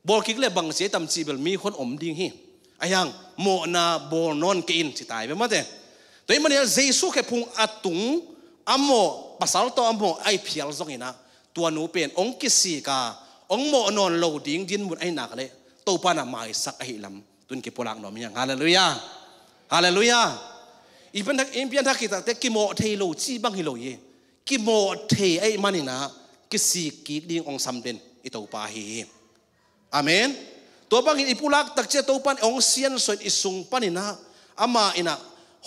Bawl kik le bang sia tam cih bel mi khon om ding hi. Ahi hang mawhna bawl nawn kei in ci tai ve mate. Tua ahih manin Jesu khephung a tung a mawh, pasal tawh a mawh a ih phial zonginah tua nu pen ong kisik a, ong mawh nawn lo ding dinmun ahi nak leh Topa inah maisak ahih lam tun kipulak nuam hi hang. Halleluiah. Halleluiah. I pianthak, i pianthak khit takte kimawh thei lo cih bang hi lo hi. Kimawh thei ahih maninah kisik kik ding ong sam den i Topa ahi hi. Amen. Tua bangin i pulak tak ciah Topa in ong siansuah in i sung paninah amah inah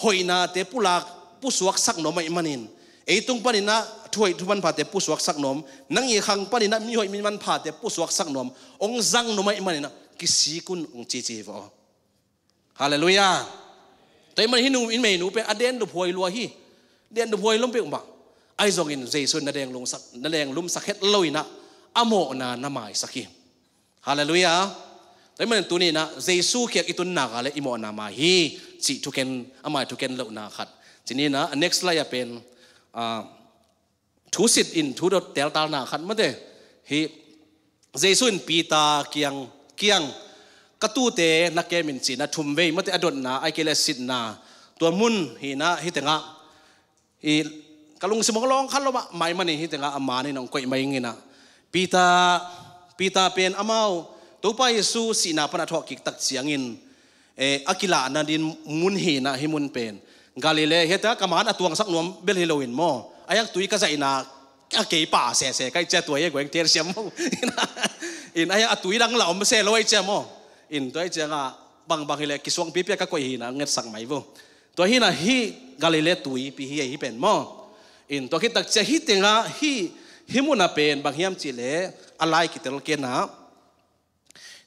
hoihnate pulak pusuaksak nuam ahih manin, ei tung paninah thuhoih thumanphate pusuaksak nuam, nang i khang paninah mihoih mimanphate pusuaksak nuam ong zang nuam ahih maninah kisik un ong cici hi vaw. Halleluiah. Tua ahih manin hih nu, i meinu pen a den duphuai lua hi. Den duphuai lom peuhmah. Ahi zongin Jesu in na denglumsak, na denglumsak het loinah a mawhna na maisak hi. Halleluiah. Tua ahih manin tuninah Jesu kiang i tun nak leh i mawhna mai hi cih thuken, amah ih thuken lohna khat. Cininah next slide ah pen, ah, thusit in thu dot teltalna khat mate. Hih Jesu in Peter kiang, kiang, ka tuute na kem in cinah thumvei mate a dotna, ahih kei leh sitna. Tua mun hinah hih tengah, i ka lungsim ong lawng khat lo mah, mai manin hih tengah a manin ong koih mai inginah. Peter, Peter pen amau Topa Jesu sihna pan a thawhkik tak ciangin, eh, a kilahna din mun hinah hih mun pen Galilee, hih tengah ka man a tuangsak nuam bel hi loin maw, a hiang tui ka zaihna a kei pah sese ka hih ciah tua hi a guai ong telsiam maw. In a hiang a tui dang lah om se lo ahih ciah maw. In tua ahih ciangah bangbang hileh kisuangpi pia ka koih hinah ngetsak mai vo. Tua hinah hih Galilee tuipi hi a hih pen maw. In tua khit tak ciah hih tengah hih, hih munah pen bang hiam cihleh a lai kitel kenah,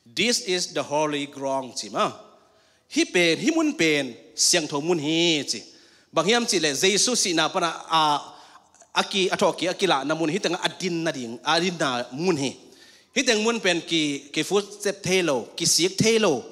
"This is the holy ground," ci maw. Hih pen, hih mun pen siangtho mun hi ci. Bang hiam cihleh Jesu sihna pana a, a ki, a thawhkik a kilahna mun, hih tengah a din nading, a dinna mun hi. Hih teng mun pen ki, ki footstep thei lo, kisik thei lo.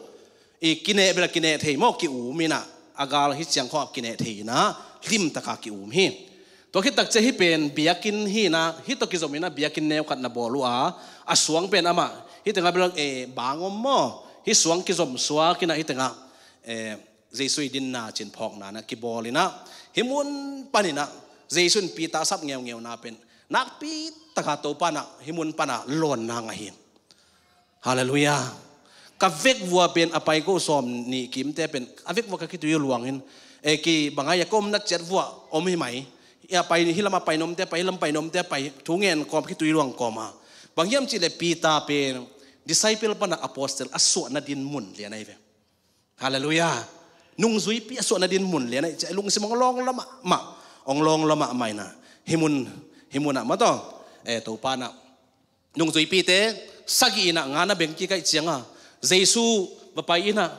i kineh bel kineh thei maw, ki-um inah, a gal hi ciang khawng kineh thei inah, limtaka ki-um hi. Tua khit takciang hih pen biakinn hi inah, hih tawh kizom inah biakinn neu khat na bawl uh a, a suang pen amah hih tengah bel, eh, bang om maw, hih suang kizom suak inah hih tengah, eh, Jesu i dinna cin phawkna na kibawl inah, hih mun pan inah Jesu in Peter a sap ngeungeuna pen nakpi taka Topa inah hih mun panah lawnna ngah hi. Halleluiah. Ka vekvua pen a pai ko sawm nih kimte pen a vekvua ka khitui luangin, e, ki bang a ia ka omna ciat vua om hi mai. Ia pai, hih lam a pai nomte pai, hih lam pai nomte pai, thu ngen kawm khitui luang kawm a. Bang hiam cihleh Peter pen disciple pana apostle a suahna din mun lian ahi ve. Halleluiah. Nungzuipi a suahna din mun lian ahi ciah lungsim hong lawng lua mahmah, hong lawng lua mahmah inah, hih mun, hih munah maw taw, e, Topa inah nungzuipite sagih inah nga na beng kik ahih cianga Jesu va pai inah,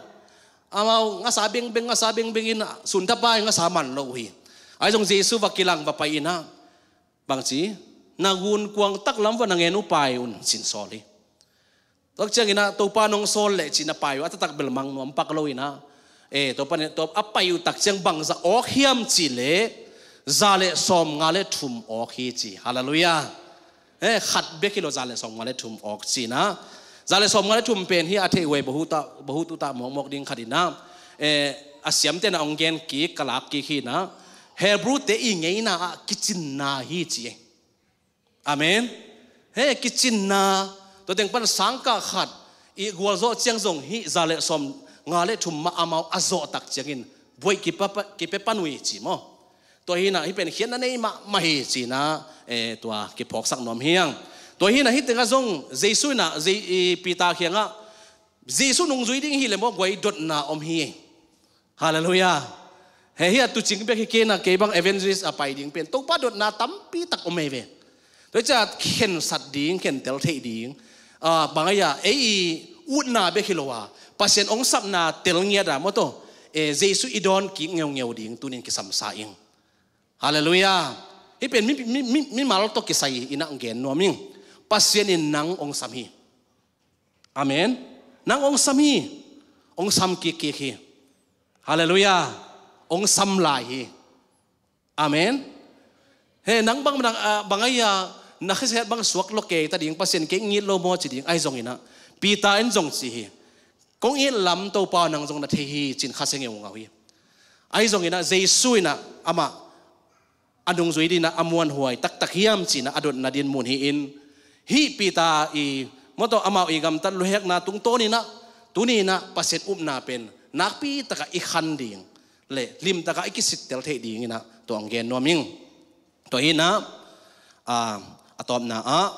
amau ngasa bengbeng, ngasa bengbeng inah, sunthapai ngasa man lo uh hi. Ahi zong Jesu va kilang va pai inah, bangci, na gunkuang taklam vua na ngen uh pai un, cin sawl hi. Tua ciang inah Topa nong sawl leh cin a pai uh a taktak bel mang nuam pak lo inah, e, Topa nih, Topa a pai uh takciang bangzah awk hiam cihleh za le sawmnga le thum awk hi ci. Halleluiah. E, khat bek hi lo, za le sawmnga le thum awk ci inah. Za le sawmnga le thum pen hi a theih uh ei, bahut uh ta, bahut uh ta mawkmawk ding khat inah, e, a siamte na hong gen kik, ka lak kik hi inah, Hebrew-te i ngeina ah kicinna hi ci. Amen. He, kicinna, tua teng pan sangkah khat i gualzawh ciang zong hih za le sawmnga le thum mah amau a zawh takciangin buaih kipe, kipe pan uh hi ci maw. Tua hi inah hih pen khiatna nei mahmah hi ci inah, e, tua kiphawksak nuam hi hang. Tua hi inah hih tengah zong Jesu inah, Je-, i Peter kiangah Jesu nungzui ding hileh maw guai dotna om hi. Halleluiah. He, hih a tuucing bek hi kei inah, kei bang evangelist a pai ding pen Topa dotna tampi tak om hi ve. Tua hi ciah khensat ding, khentel theih ding, a, bang a ia ei i utna bek hi lo a, Pasian hong sapna tel ngiat a maw taw, e, Jesu i dawn kik ngeungeu ding tunin kisamsa ing. Halleluiah. Hih pen mi, mi, mi, mimal tawh kisai inah hong gen nuam ing. Pasian in nang hong sam hi. Amen. Nang hong sam hi. Hong sam kikkik hi. Halleluiah. Hong sam lai hi. Amen. He, nang bang, nang, ah, bang a ia na kheset bang suak lo kei ta ding, Pasian kei ngit lo maw ci ding, ahi zong inah Peter in zong ci hi. Kong it lam Topa nang zong na thei hi cin khasia ngeungau hi. Ahi zong inah Jesu inah amah a nungzui dinah a muanhuai taktak hiam cinah a dotna din mun hi-in, hih Peter i maw taw amau i gamtat luhekna tungtawn inah, tuni inah Pasian upna pen nakpi takah i khan ding le limtakah i kisittel theih ding inah tua hong gen nuam ing. Tua hi inah, a, a tawpna ah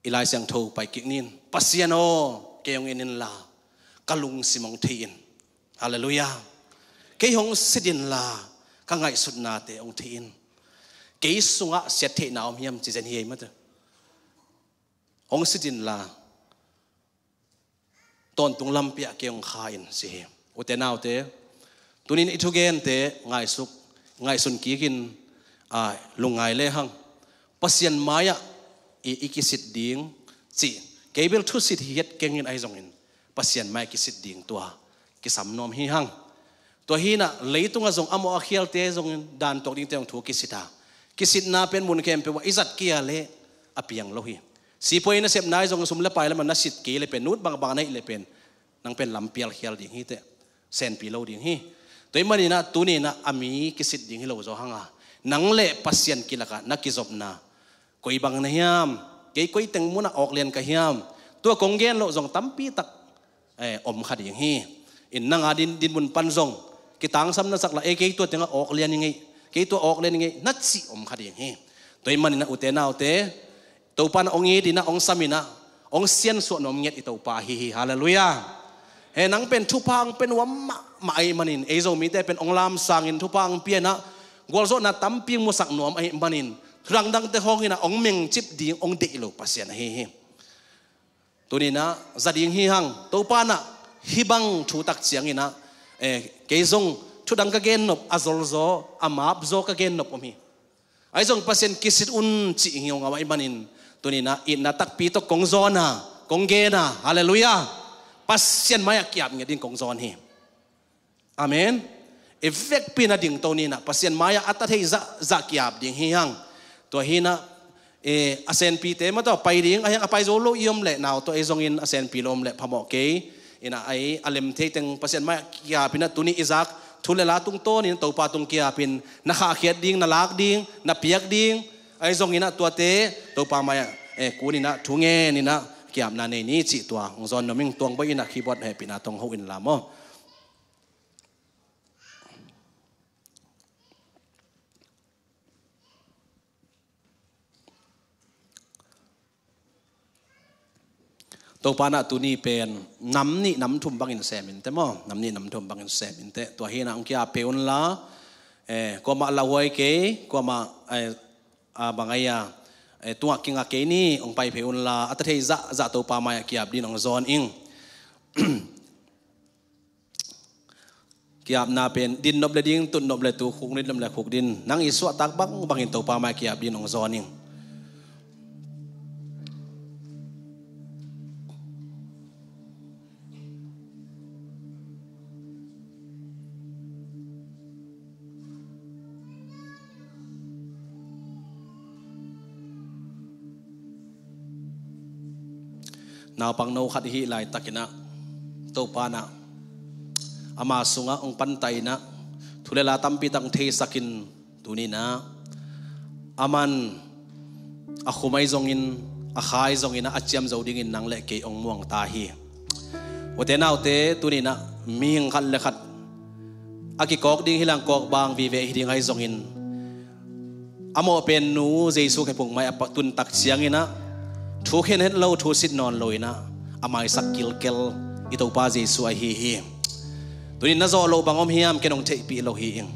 i Lai Siangtho pai kik nin, Pasian aw, kei hong en inla ka lungsim hong thei in. Halleluiah. Kei hong sit inla ka ngaihsutnate hong thei in. Kei sungah siattheihna om hiam ci zen hi ei maw taw. Hong sit inla tawntung lampi ah kei hong kha in ci hi. Ute naute, tunin i thugente ngaihsuk, ngaihsun kikin, a, lungngai lehang Pasian mai-ah i, i kisit ding cih kei bel thusit hi het kengin, ahi zongin Pasian mai-ah kisit ding tua kisam nuam hi hang. Tua hi inah leitungah zong a mawh a khialte zongin dan tuak dingte zong thu kisit a, kisitna pen mun khempeuh ah i zat kei a leh a piang lo hi. Sipuai nasepna ahi zongin sum le pai lamah na sit kei leh pen, nut bangbang na hih leh pen nang pen lampial khial ding hi teh, senpi lo ding hi. Tua ahih manin ah tuni inah a mi kisit ding hi lo zaw hang a, nang le Pasian kilakah na kizopna koi bang na hiam, kei koi teng munah awk lian ka hiam, tua kong gen loh zong tampi tak, eh, om kha ding hi. In nang a din, din mun pan zong kitangsam na sak la, eh, kei tua tengah awk lian i ngei, kei tua awk lian i ngei na cih om kha ding hi. Tua ahih manin ah ute naute, Topa in ah hong it in ah, hong sam in ah, hong siansuah nuam ngiat i Topa ahi hi. Halleluiah. He, nang pen thupha hong pia nuam mahmah ahih manin, ei Zomite pen hong lamsangin thupha hong pia in ah, gualzawhna tampi hong musak nuam ahih manin, thu dangdangte hong in ah hong mengcip ding hong deih lo Pasian ahi hi. Tuni in ah za ding hi hang, Topa in ah hih bang thu tak ciangin ah, eh, kei zong thu dang ka gen nop a zolzaw, a mapzaw ka gen nop om hi. Ahi zong Pasian kisit un cih hi ngaungau ahih manin, tuni in ah itna takpi tawh kong zawn a, kong gen a, halleluiah. Pasian mai-ah kiap ngiat ding kong zawn hi. Amen. I vekpi-in a dingto ni in ah Pasian mai-ah a ta thei zahzah kiap ding hi hang. Tua hi in ah, eh, a senpite mah tawh pai ding a hiang, a pai zo lo i om leh, nau tawh ei zongin a senpi lo om leh phamawh kei. In ah ei a lem thei teng Pasian mai-ah kiap in ah tuni i zak thu le la tungtawnin Topa tung kiapin na khahkhiat ding, na lak ding, na piak ding, ei zongin ah tuate Topa mai-ah, eh, kun in ah thu ngen in ah kiapna nei ni cih tua hong zawn nuam ing. Tuang Bawi in ah keyboard hehpihna tawh hong ho inla maw. Topa in ah tuni pen nam nih nam thum bangin sem inteh maw. Nam nih nam thum bangin sem inteh. Tua hi in ah hong kiap phei unla, eh, kuamah lauhuai kei, kuamah, eh, a bang ai a, eh, tungah kingak kei ni, hong pai phei unla, a ta thei zahzah Topa mai-ah kiap dingin hong zawn ing. Kiapna pen din nop le ding, tut nop le tut, khuk din nop le khuk din, nang i suahtak bangbangin Topa mai-ah kiap dingin hong zawn ing. Naupangno khat i hih laitakin ah Topa in ah ama sungah hong pantai in ah thu le la tampi tak hong theisakin, tuni in ah aman a khum ahi zongin, a kha ahi zongin ah a ciam zo dingin nang le kei hong muang ta hi. Ute naute, tuni in ah mihing khat le khat a kikawk ding hi lang kawk bang vive hi ding ahi zongin, a mawh pen nu Jesu khephung mai-ah a tun tak ciangin ah thu khen het lo, thu sit nawn lo in ah a maisak kilkel i Topa Jesu ahi hi. Tuni in na zawh loh bang om hiam, ken hong theihpih lo hi ing.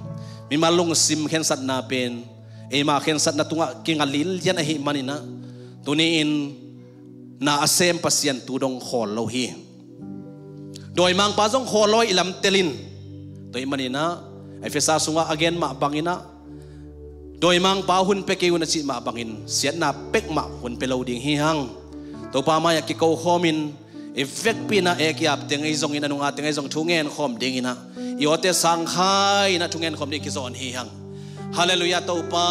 Mimal lungsim khensatna pen eima khensatna tungah kinga lilian ahih manin ah tuni in na a sem Pasian tu dong khawl lo hi. Dawimangpa zong khawl lo a, i lam telin. Tua ahih manin ah Efesa sungah a gen mah bangin ah, dawimangpa hun pia kei un a cih mah bangin siatna pek mah hun pia lo ding hi hang. Topa mai-ah kiko khawmin i vekpi in ah ei a kiap teng ahi zongin, a nung a teng ahi zong thu ngen khawm dingin ah i awte sangkhai in ah thu ngen khawm ding kizawn hi hang. Halleluiah. Topa,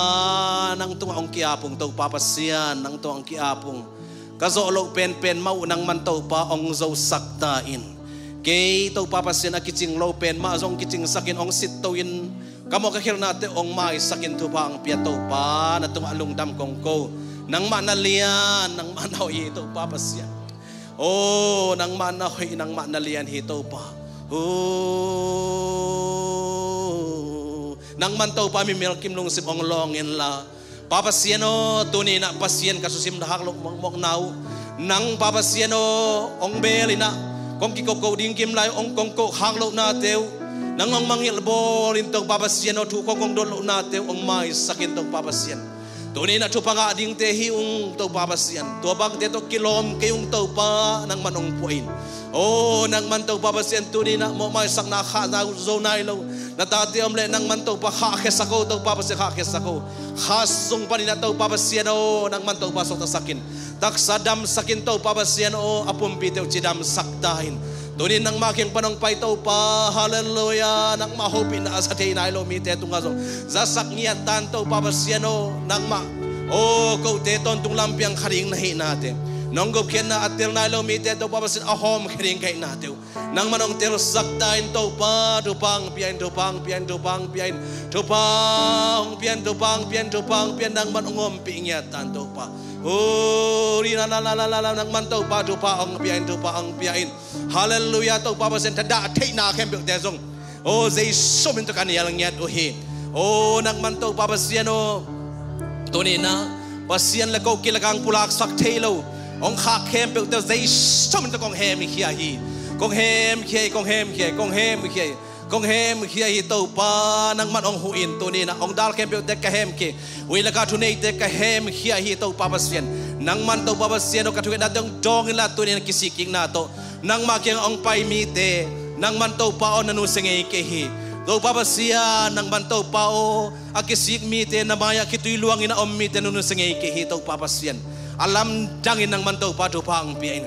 nang tungah hong kiap ung, Topa Pasian, nang tungah hong kiap ung. Ka zawh loh penpen mah uh nangman Topa hong zosak ta in. Kei Topa Pasian a kicing lo pen mah zong kicingsakin hong sitto in, ka mawh ka khelhnate hong maisakin thupha hong pia Topa, na tungah lungdam kong ko. Nangmah na lian, nangmah na hoih hi Topa Pasian. Oh, nangmah na hoih, nangmah na lian hi Topa. Oh, nangman Topa mi melkim lungsim hong lawng inla, Pa Pasian aw, tuni in ah Pasian ka susim khak loh mawkmawkna uh, nang Pa Pasian aw, hong beel in ah kong kikoko ding kim lai uh hong kong ko khak lohnate uh, nang hong mangngilh bawl in Topa Pasian aw, thu kong kong dot lohnate uh hong maisak in Topa Pasian. Tuni in ah thupha ngah dingte hi ung Topa Pasian. Tua bangte tawh kilawm kei ung Topa, nangman hong pua in. Oh, nangman Topa Pasian, tuni in ah mawh maisakna khahna zo nai lo na tate om leh nangman Topa khahkhiasak o, Topa Pasian khahkhiasak o. Kha sung panin ah Topa Pasian aw, nangman Topa suaktasak in. Taksa damsak in Topa Pasian aw, a pumpite uh cidamsak ta in. Tuni in nangmah kiang pan hong pai Topa, halleluiah, nangmah hopihna a sa thei nai lo mite tungah zong zasak ngiat ta in Topa Pasian aw, nangmah, oh, kote tawntung lampiang kha ding na hihnate, nong gupkhiatna a tel nai lo mite Topa Pasian a hawmkhia ding ka hihnate uh nangman hong telsak ta in Topa, thupha hong pia in, thupha hong pia in, thupha hong pia in, thupha hong pia in, thupha hong pia in, thupha hong pia in, nangman hong ompih ngiat ta in Topa. Oh, ri la la la la la, nangman Topa thupha hong pia in, thupha hong pia in. Halleluiah, Topa Pasian, thadah theihna khempeuhte zong, oh, Jesu min tawh ka nial ngiat uh hi. Oh, nangman Topa Pasian aw, tuni in ah Pasian le ko kilakang pulaksak thei lo hong khak khempeuhte Jesu min tawh kong hemkhia hi. Kong hemkhia hi, kong hemkhia hi, kong hemkhia hi. Kong hemkhia hi Topa, nangman hong huh in. Tuni in ah hong dal khempeuhte ka hemkhia hi. Ui laka thuneite ka hemkhia hi Topa Pasian. Nangman Topa Pasian aw, ka thungetnate hong dawng inla, tuni in ah kisikkikna tawh nangmah kiangah hong pai mite nangman Topa aw, na nusia ngei kei hi. Topa Pasian, nangman Topa aw, a kisik mite, na mai-ah khitui luangin a om mite na nusia ngei kei hi Topa Pasian. A lamdangin nangman Topa thupha hong pia in.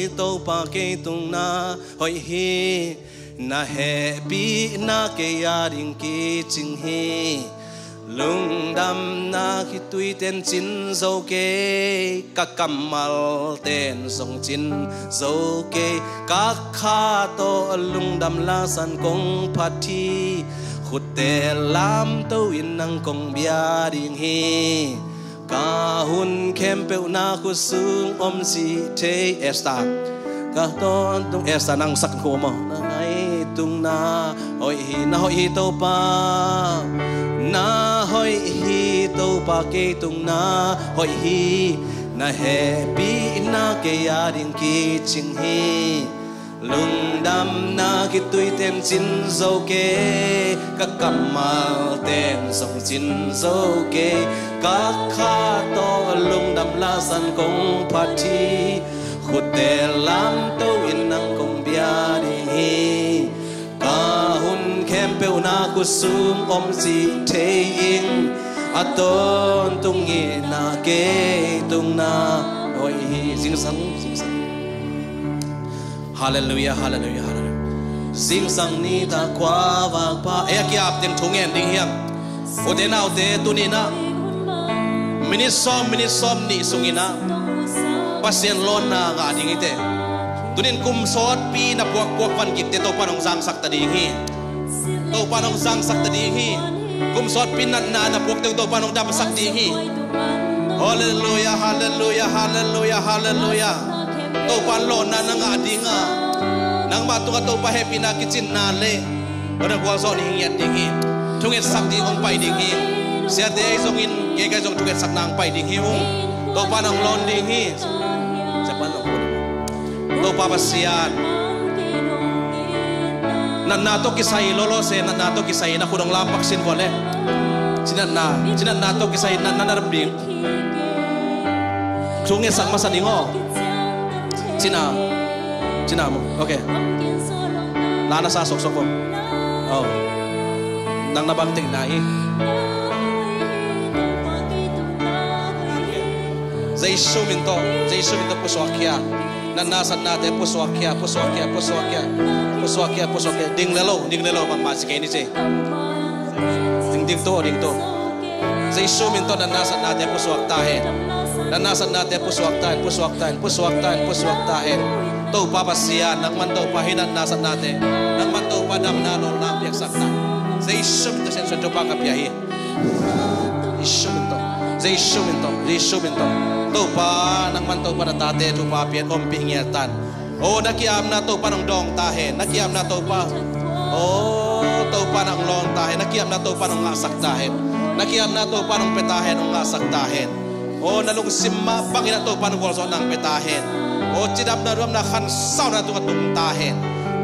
hi Topa, kei tung na hoih hi. Na hehpihna kei a ding kicing hi. Lungdamna khitui ten cin zo kei, ka kammal ten zong cin zo kei. Ka kha tawh lungdam lasan kong phat hi. Khutte lamto in nang kong bia ding hi. Ka hun khempeuh na khut sung om cih thei. Esther, ka tawntung. Esther, nang sak khuh maw? Na hoih hi, na hoih hi Topa. Na hoih hi Topa, kei tung na hoih hi. Na hehpihna kei a ding kicing hi. Lungdamna khitui ten cin zo kei, ka kammal ten zong cin zo kei. Ka kha tawh lungdam lasan kong phat hi. Khutte lamto in nang kong bia ding hi. Ka hun khempeuh na khut sung om cih thei ing. A tawntung in na kei tung na hoih hi. Zingsang, zingsang. Halleluiah, halleluiah, halleluiah. Zingsang nitak khuavak pa, ei a kiap teng thu ngen ding hiam? Ute naute, tuni-in ah minit sawm, minit sawmnih sungin ah Pasian lawnna ngah ding hi teh. Tuni-in kum sawtpi na puakpuak van kikte Topa'n hong zangsak ta ding hi. Topa'n hong zangsak ta ding hi. Kum sawtpi natna na puakte uh Topa'n hong damsak ding hi. Halleluiah, halleluiah, halleluiah, halleluiah. Topa'n lawnna na ngah ding a, nangmah tungah Topa hehpihna kicinna le hong na gualzawh ning ngiat ding hi. Thungetsak ding hong pai ding hi. Siate ahi zongin kei ka hi zong thungetsakna hong pai ding hi ung. Topa'n hong lawn ding hi. Siapa hong lawn? Topa Pasian, natna tawh kisai lawlaw se, natna tawh kisai na khut hong lampak sin vua le. Cinatna, cinatna tawh kisai natna na dam ding. Thungetsak masa ning aw. Cina, cina mu. Ok. La na sa sok sok ko. Oh. Nang na bang teng na hi. Jesu min tawh, Jesu min tawh pusuak khia. Natna satnate pusuak khia, pusuak khia, pusuak khia. Pusuak khia, pusuak khia. Ding le lo, ding le lo, bangmah ci kei ni ci. Ding, ding to, ding to. Jesu min tawh natna satnate pusuak ta hen. Natna satnate pusuak ta hen, pusuak ta hen, pusuak ta hen, pusuak ta hen. Topa Pasian, nangman Topa hih natna satnate, nangman Topa damna lawlna piaksak ta. Jesu min tawh Siansuan Topa ka pia hi. Jesu min tawh, Jesu min tawh, Jesu min tawh. Topa, nangman Topa na tate thupha pia in, ompih ngiat ta in. Oh, na ki-apna Topa'n hong dawng ta hen, na ki-apna Topa. Oh, Topa'n hong lawn ta hen, na ki-apna Topa'n hong ngahsak ta hen. Na ki-apna Topa'n hong pia ta hen, hong ngahsak ta hen. Oh, na lungsim mah bangin ah Topa'n gualzawhna hong pia ta hen. Oh, cidamna, damna, khansauna tungah tung ta hen.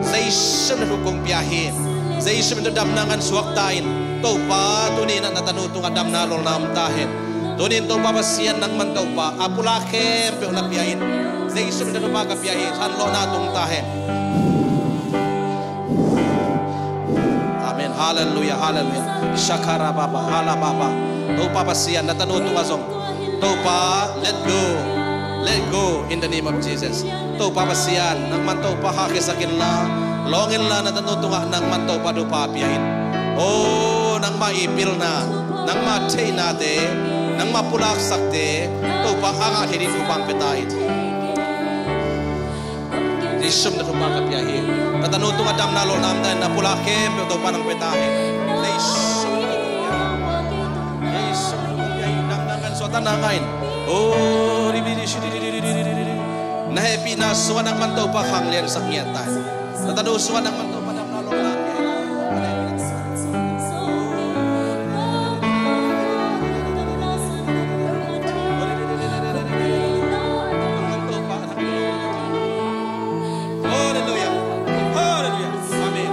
Jesu min tawh thu kong pia hi. Jesu min tawh damna ngan suak ta in. Topa, tuni-in ah na tanu tungah damna lawlna om ta hen. Tuni-in Topa Pasian, nangman Topa, a pulak khempeuh na pia in. Jesu min tawh thupha ka pia hi. Hanlawhna tung ta hen. Amen. Halleluiah, halleluiah. Shakara baba, hala baba. Topa Pasian, na tanu tungah zong, Topa, let go. Let go in the name of Jesus. Topa Pasian, nangman Topa hahkhiasak inla, lawng inla, na tanu tungah nangman Topa thupha pia in. Oh, nangmah i pilna, nangmah theihnate, nangmah pulaksakte Topa a ngah thei ding thupha hong pia ta in. Jesu min tawh thupha ka pia hi. Na tanu tungah damna lawlna om ta in, na pulak khempeuh Topa'n hong pia ta hen. Jesu min tawh thupha ka pia hi. Jesu min tawh thupha ka pia hi. Damna ngan suak ta, na ngai in. Oh, ri, ri, ri, shi, ri, ri. Na hehpihna sungah nangman Topa khangliansak ngiat ta in. Na tanu sungah nangman Topa damna lawlna pia in. Halleluiah. Halleluiah. Amen.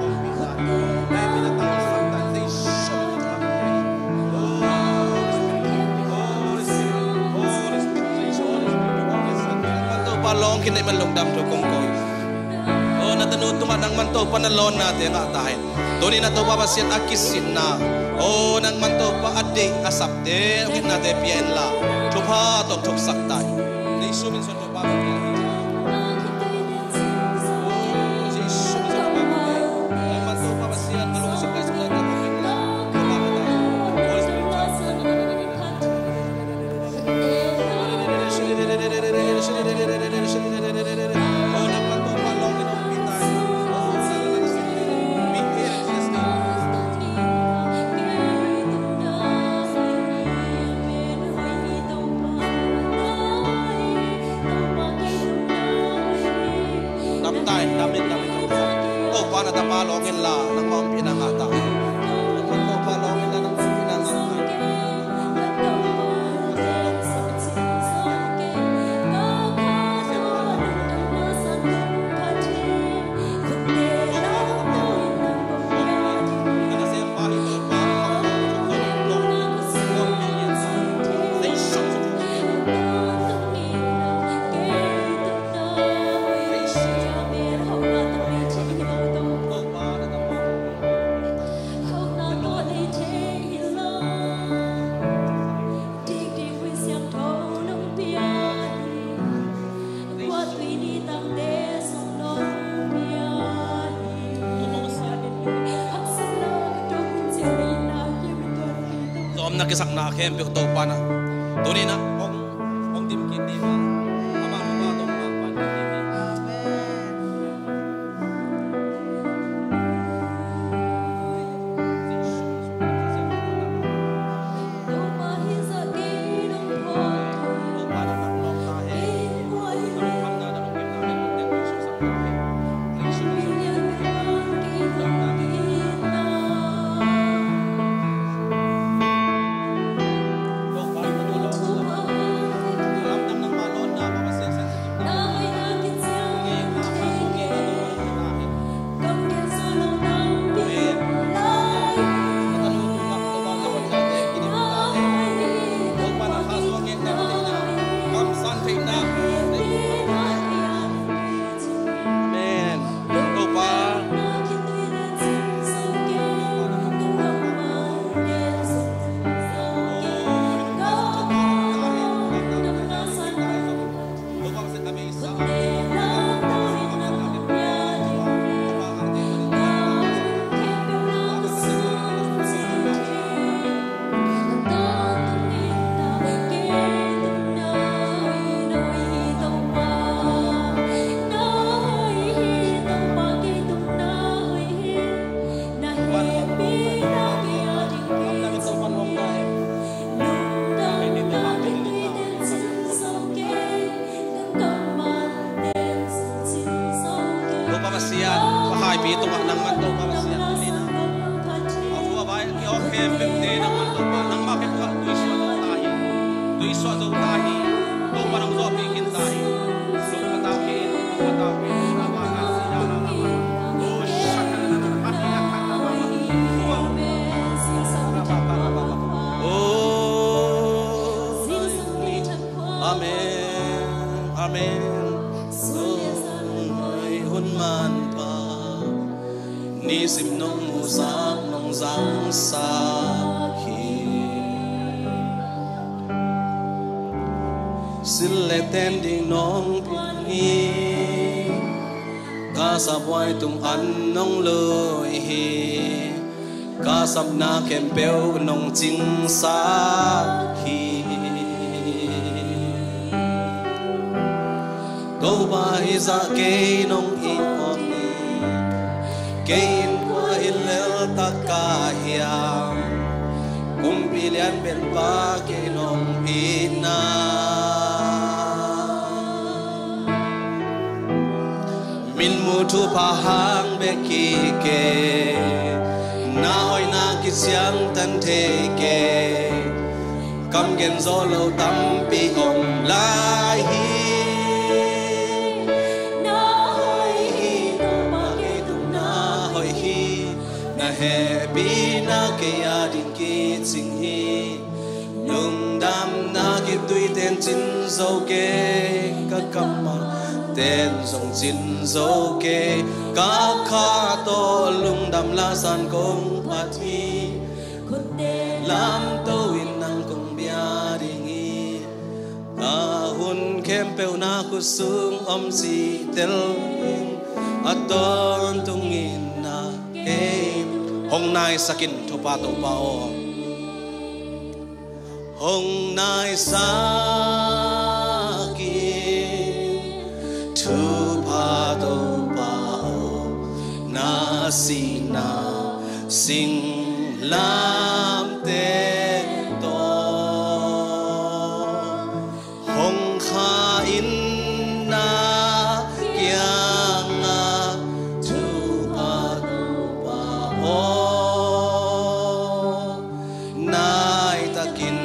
hong pi ta. Hong pi na tangsak ta. Zeisu min tungah. Oh, Holy Spirit. Holy Spirit. Holy Spirit. Holy Spirit. Holy Spirit. Nangman Topa lawng khin na hih man lungdam thu kong ko hi. Oh, na tanu tungah nangman Topa na lawnnate ngah ta hen. Tuni-in ah Topa Pasian, a kisitna, oh, nangman Topa a deih a sapte, a kisitnate pia inla, thupha tawh thupsak ta hi. Jesu min suang Topa Pasian. Oh, Jesu min suang Topa Pasian. Nangman Topa Pasian, a lungsim kai sung lai ta, Topa Pasian. Holy Spirit. Dam ta in, dam in, dam in. Topa na tapa lawng inla, nangma ompihna ngah ta. Topa lawng inla, nangma ompihna ngah ta. Zomna kisakna khempeuh Topa na. Tuni-in ah hong, hong dim kik ding a, amah Topa tawh hong pan kik ding hi. suah zo ta hi. Topa nong zawhpih khin ta hi. Lungkhat tawh khin, lungkhat tawh khin. Amen. Amen. Hun manpha, nisim nong musak nong zangsak hi. Sil le ten ding nong piak hi. Ka saphuai tung an nong lui hi. Ka sapna khempeuh nong cingsak hi. Topa hih zah kei nong it om hi. Kei in kua hi lel tak ka hiam? Kumpi lian pen pa kei nong itna. Min mu thupha hang bek hi kei. Na hoihna kiciangtan thei kei. Kam gen zo lo tampi om lai hi. Na hoih hi, Topa kei tung na hoih hi. Na hehpihna kei a ding kicing hi. Lungdamna kip tui ten cin zo kei, ka kammal ten zong cin zo kei. Ka kha tawh lungdam lasan kong phat hi. Khutte lamto in nang kong bia ding hi. Ka hun khempeuh na khut sung om citel in, a tawntung in na kei. Hong naisak in Topa, Topa aw. Hong naisak in Topa, Topa aw, na sihna singlamteh tawh. Hong kha in na kiangah Topa, Topa aw. Nai takin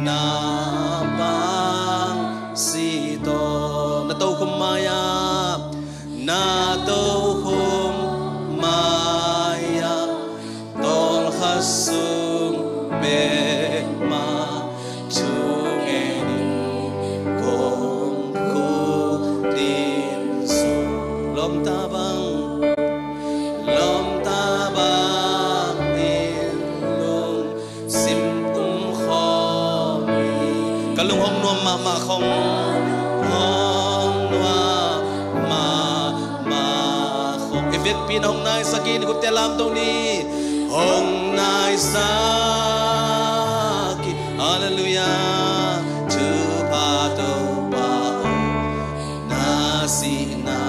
na pang si tawh. Na tokhom mai-ah, na tokhom mai-ah, tawlkhat sung pek mah thungen in kong khut in sung. Lawmta bang, lawmta bangin lungsim kum khawm hi. Ka lung hong nuam mahmah khawm, hong nuam mahmah khawm. I vekpi-in hong naisak in, khutte lamto ni. Hong naisak in. Halleluiah. Topa, Topa aw, na sihna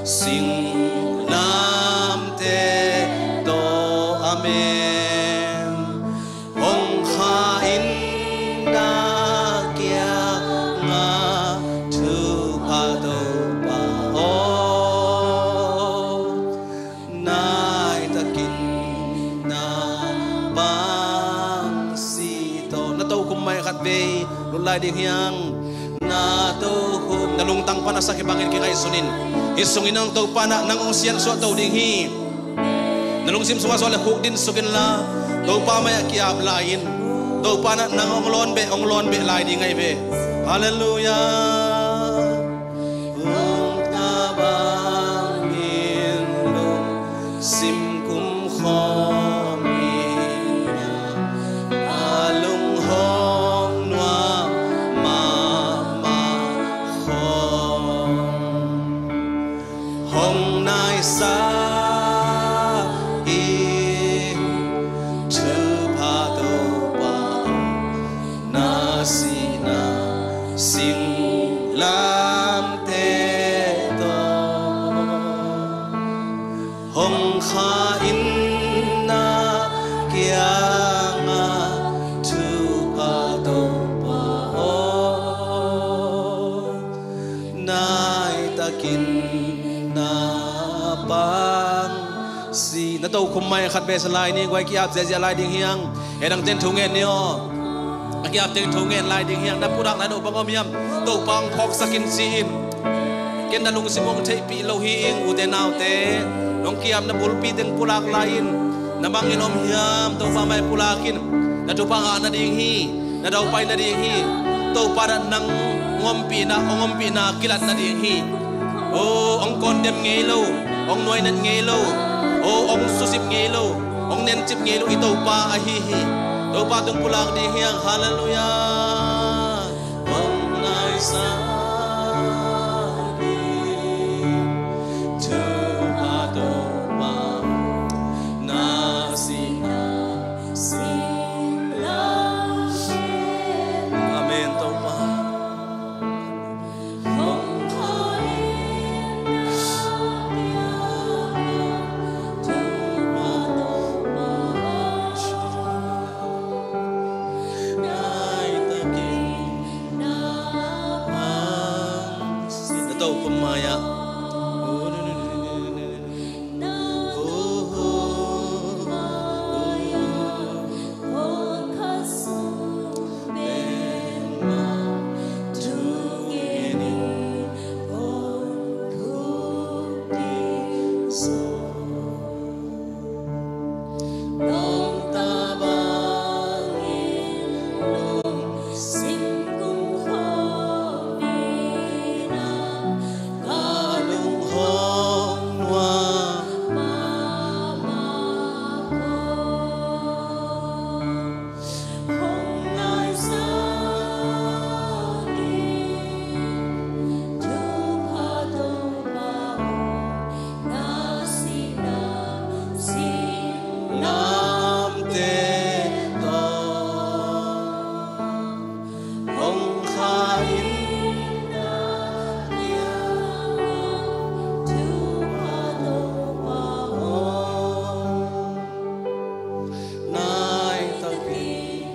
singlamteh tawh. Amen. Hong kha in na kiangah Topa, Topa aw. Nai takin na pang si tawh. Na tokhom mai khat vei lut lai ding hi hang. Na tokhom, na lungtang pan a sak hi bangin kingaihsun in. Hih sungin hong Topa in nang hong siansuah to ding hi. Na lungsim sungah suak le khukdin suk inla, Topa mai-ah ki-ap lai in. Topa in nang hong lawn beh, hong lawn beh lai ding ahi ve. Halleluiah. Lungta bangin lungsim kum khawm in, a lung hong nuam mahmah khawm. Hong naisak in Topa, Topa na sihna singlamteh tawh. Hong kha in na kiangah Topa, Topa aw. Nai takin na pang si. Na tokhom mai khat vei sa lai ni, guai ki-ap ziahziah lai ding hi hang. Hih dang ten thu ngen ni aw. A kiap teng thu ngen lai ding hi hang. Na pulak lai lo bang om hiam? Topa hong phawksak in ci-in. Ken na lungsim hong theihpih lo hi ing, ute naute. Nong kiap na bulpi teng pulak lai in. Na bangin om hiam? Topa mai pulak in. Na thupha ngah nading hi. Na daupai nading hi. Topa na nang hong ompihna, hong ompihna kilat nading hi. Oh, hong condemn ngei lo, hong nuainat ngei lo, oh, hong susip ngei lo, hong nencip ngei lo i Topa ahi hi. Topa tung pulak ding hi hang. Halleluiah. Hong naisak hi. Thupha Topa na sihna singlamteh. Amen, Topa. Nai takin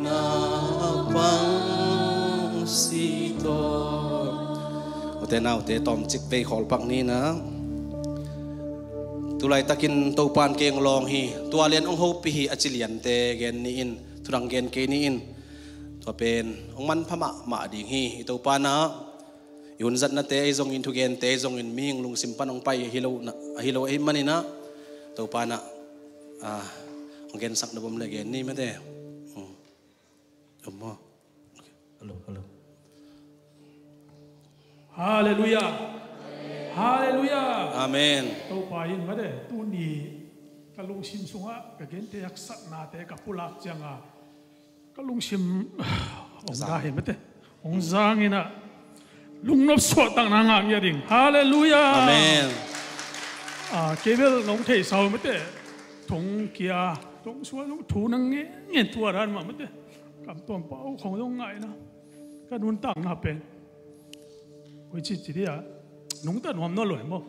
na pang si tawh. Ute naute, tawmcik vei khawl pak ni na. Tulai takin Topan keng lawng hi, tua lian hong hopih hi a ci liante gen ni in, thudang gen kei ni in. Tua pen hong manpha mahmah ding hi. I Topa na i hunzatnate ahi zongin, thugente ahi zongin, mihing lungsim pan hong pai ahi lo na, ahi lo ahi manin ah, Topa na, ah, hong gensak na bom le gen ni mate. Hmm. Om maw? Hello, hello. Halleluiah. Halleluiah. Amen. Topa in mate, tuni ka lungsim sungah ka gente haksatnate ka pulak cianga ka lungsim hong zang. Dah hi mate. Hong zang in ah lungnop suahtakna ngah ngiat ding. Halleluiah. Amen. Ah, kei bel nong theihsa uh mate. Thong kia, thong sua, thong thu nang nge, nge tua dan mah mate. Kam tuam pau khong zong ngai na. Ka nuntakna pen. Ui ci ci dia. Nungta nuam nawn lo hi maw.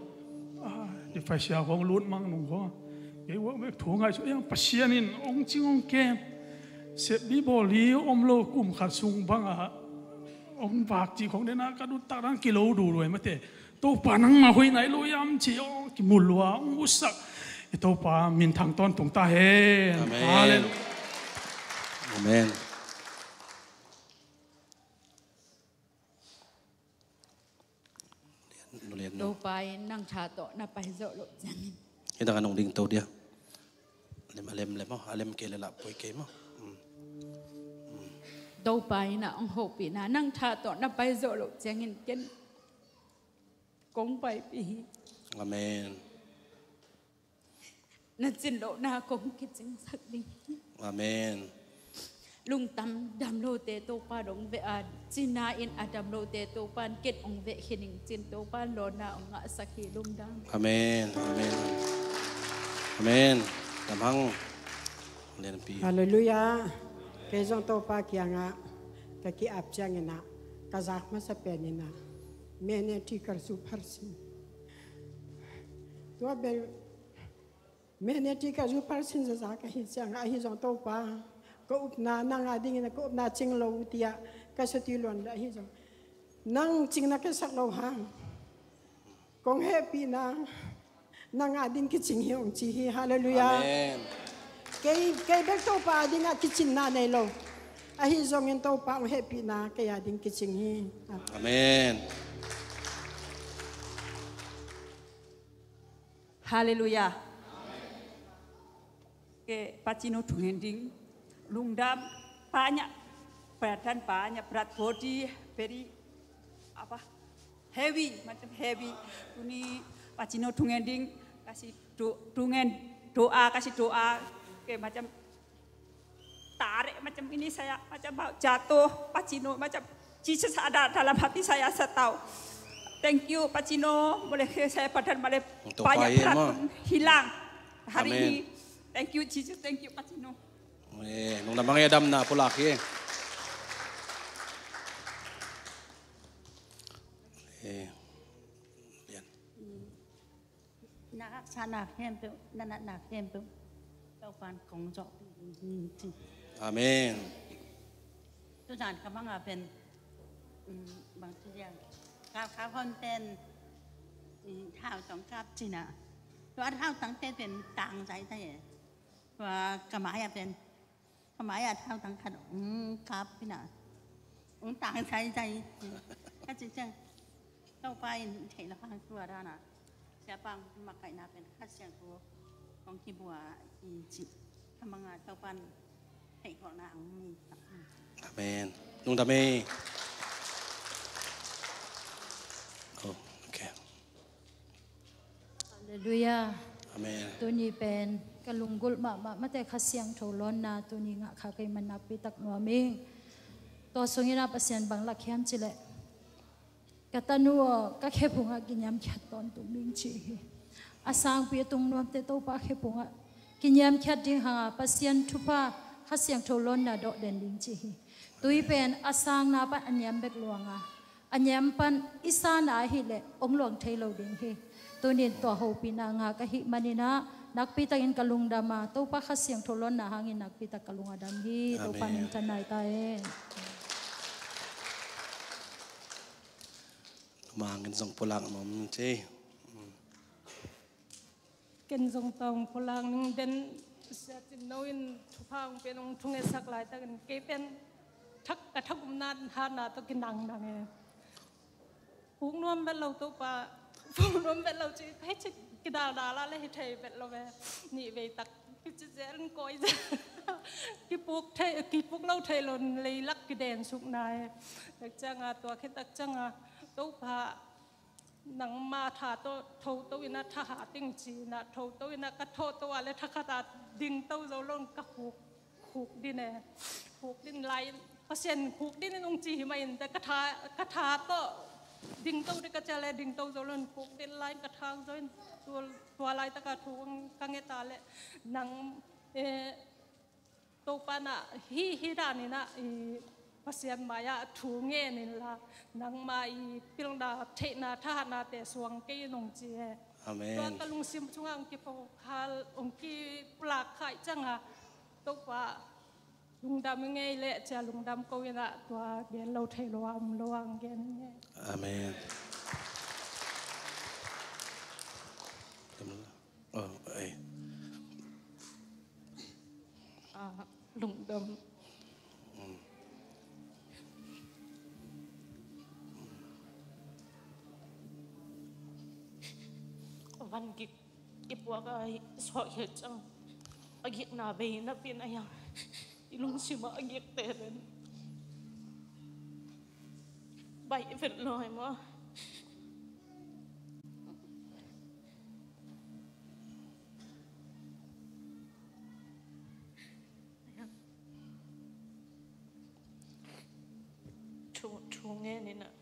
Ah, di faisia khong lut mang nung khong. Kei uak bek thu ngai su, yang Pasian in hong cing hong kem. Sep di bawl di om lo kum khat sung bang a. Hong vak ci khong dena ka nuntakna kilo du lo hi mate. Topa nangmah hoih nai lo hiam ci aw, kimul lua, hong musak. I Topa minthang tawntung ta hen. Amen. Halleluiah. Amen. Topa in nang tha tawh na pai zawh loh ciangin. Hidang a nong ding to dia. Lem, a lem, lem, aw, a lem kei le lah poi kei maw. Mm. Mm. Topa in ah hong hopihna nang tha tawh na pai zawh loh ciangin ken kong paipih hi. Amen. Na cin lohna kong kicingsak ding. Amen. Lungdam, dam lote Topa dong veh a, cina in a dam lote Topa in ken hong veh khin ing cin Topa in lawna hong ngahsak hi, lungdam. Amen. Amen. Amen. Dam hang. Lianpi. Halleluiah. Kei zong Topa kiangah ka ki-ap ciangin ah ka zak masa pen in ah Mene Tekel Upharsin. Tua bel Mene Tekel Upharsin zaza ka hi ciang ahi zong Topa, ka upna nang a dingin ka upna cing lo tiah ka sati luan dah ahi zong nang cingna ka sak lo hang. Kong hehpihna nang a ding kicing hi hong ci hi. Halleluiah. Amen. Kei, kei bek Topa a dingah kicinna nei lo. Ahi zongin Topa hong hehpihna kei a ding kicing hi. Amen. Halleluiah. Ke pacino thungen ding lungdam, banyak badan, banyak berat body, very apa, heavy, macam heavy. Tuni pacino thungen ding, kasih do-, thungen doa, kasih doa. Ke macam tarik macam ini, saya macam mau jatuh, pacino macam Jesus ada dalam hati saya, saya tahu. Thank you pacino, boleh saya badan boleh banyak berat pun hilang hari ini. Thank you Jesus, thank you pacino. Nung na mangai adam na pulak hi. Na haksa na khempeuh, na natna khempeuh Topa'n kong zawhpih ding hi, ci. Amen. Tuzan ka bang a pen, bang ci diam, ka, ka hon pen thau tawh kap cihna. Tua thau tangte pen tang zaitai e. Tua ka mai a pen Ka mai ah thau tang khat hong kap hi na, hong tang zaizai. Ka cih ciang Topa in theih lo hang tua dan a, siapa hong makaihna pen Kha Siangtho hong kibua i cih. Ka mang a Topa in theih khawhna hong nei. Amen. Lungdam ei. Oh, okay. Halleluiah. Amen. Tuni pen ka lunggulh mahmah mate Kha Siangtho lawnna tuni ngah kha kei man nakpi tak nuam ing. Tua sungin a Pasian bang lak hiam cileh, ka tanu aw, ka khephungah kiniamkhiat tawntung ding ci hi. A sangpi a tung nuamte Topa khephungah kiniamkhiat ding hanga Pasian thupha Kha Siangtho lawnna dawh den ding ci hi. Tui pen a sangna pan a niam bek luanga a niam pan i sana ahih leh hong luang thei lo ding hi. Tunin tua hopihna ngah ka hih maninah nakpi takin ka lungdam a, Topa Kha Siangtho lawnna hangin nakpi tak ka lung a dam hi. Topa minthanna hi ta hen. Mangin zong pulak nuam ci. Ken zong tawng pulak ning den. Sia Cin No in thupha hong pen hong thungetsak laitakin kei pen thak, ka thak umna hatna tawh kinangdang e. Puk nuam vet lo Topa, puk nuam vet lo ci, hei ci kidaldal a le hi thei vet lo ve. Nih vei tak kici zel in kawi zel. Kipuk thei, kipuk lo thei lo leilak kiden sukna e. Tak cianga tua khit tak cianga Topa nangma tha tawh thoto inah thahat ing ci-inah thoto inah ka thawhto a le thakhat a dingto zo lo in ka khuk, khuk din e. Khuk din lai Pasian khuk din in hong ci hi mah in te ka tha, ka tha tawh dingto dih ka cia le dingto zo lo in khuk din lai in ka thang zo in tua, tua laitaka thu ka nget a le nang eh, Topa nah hih, hih daninah i Pasian mai-ah thu ngen inla nangma i pilna theihna thahatnate suang kei in hong ci e. Amen. Tua ka lungsim sungah hong kiphokhal hong kipulak khaih cianga Topa lungdam i ngei leh cia lungdam ko inah tua gen lo thei lo a um lo a hong gen i ngei. Amen. Oh, eh. Ah, lungdam. Van gik i puak a i suak hiat cang a gikna bei na pin a yang i lungsim a gik te den bai vet loi maw? Thu, thu ngen inah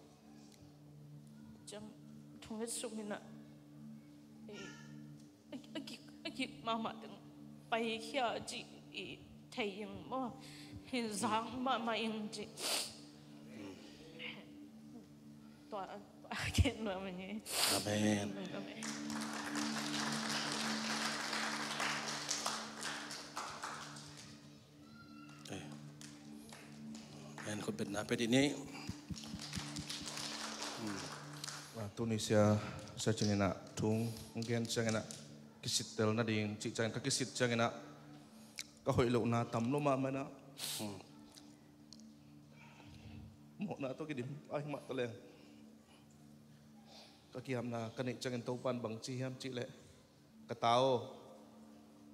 ciang thu nget sung inah a, a, a gik, a gik mahmah teng paikhia cih i thei ing maw? Hin zang mahmah ing cih. Tua a ken nuam ing. Amen. Amen. Khutbetna pia dih ni. Tunisia sa cianginah thung gen cianginah kisittel nading cih ciangin ka kisit cianginah ka hoih lohna tam lo mahmah inah. Mawhna tawh kidim ahi mah taleng, ka kiamna ka neih ciangin Topan bang ci hiam cih leh, ka ta aw,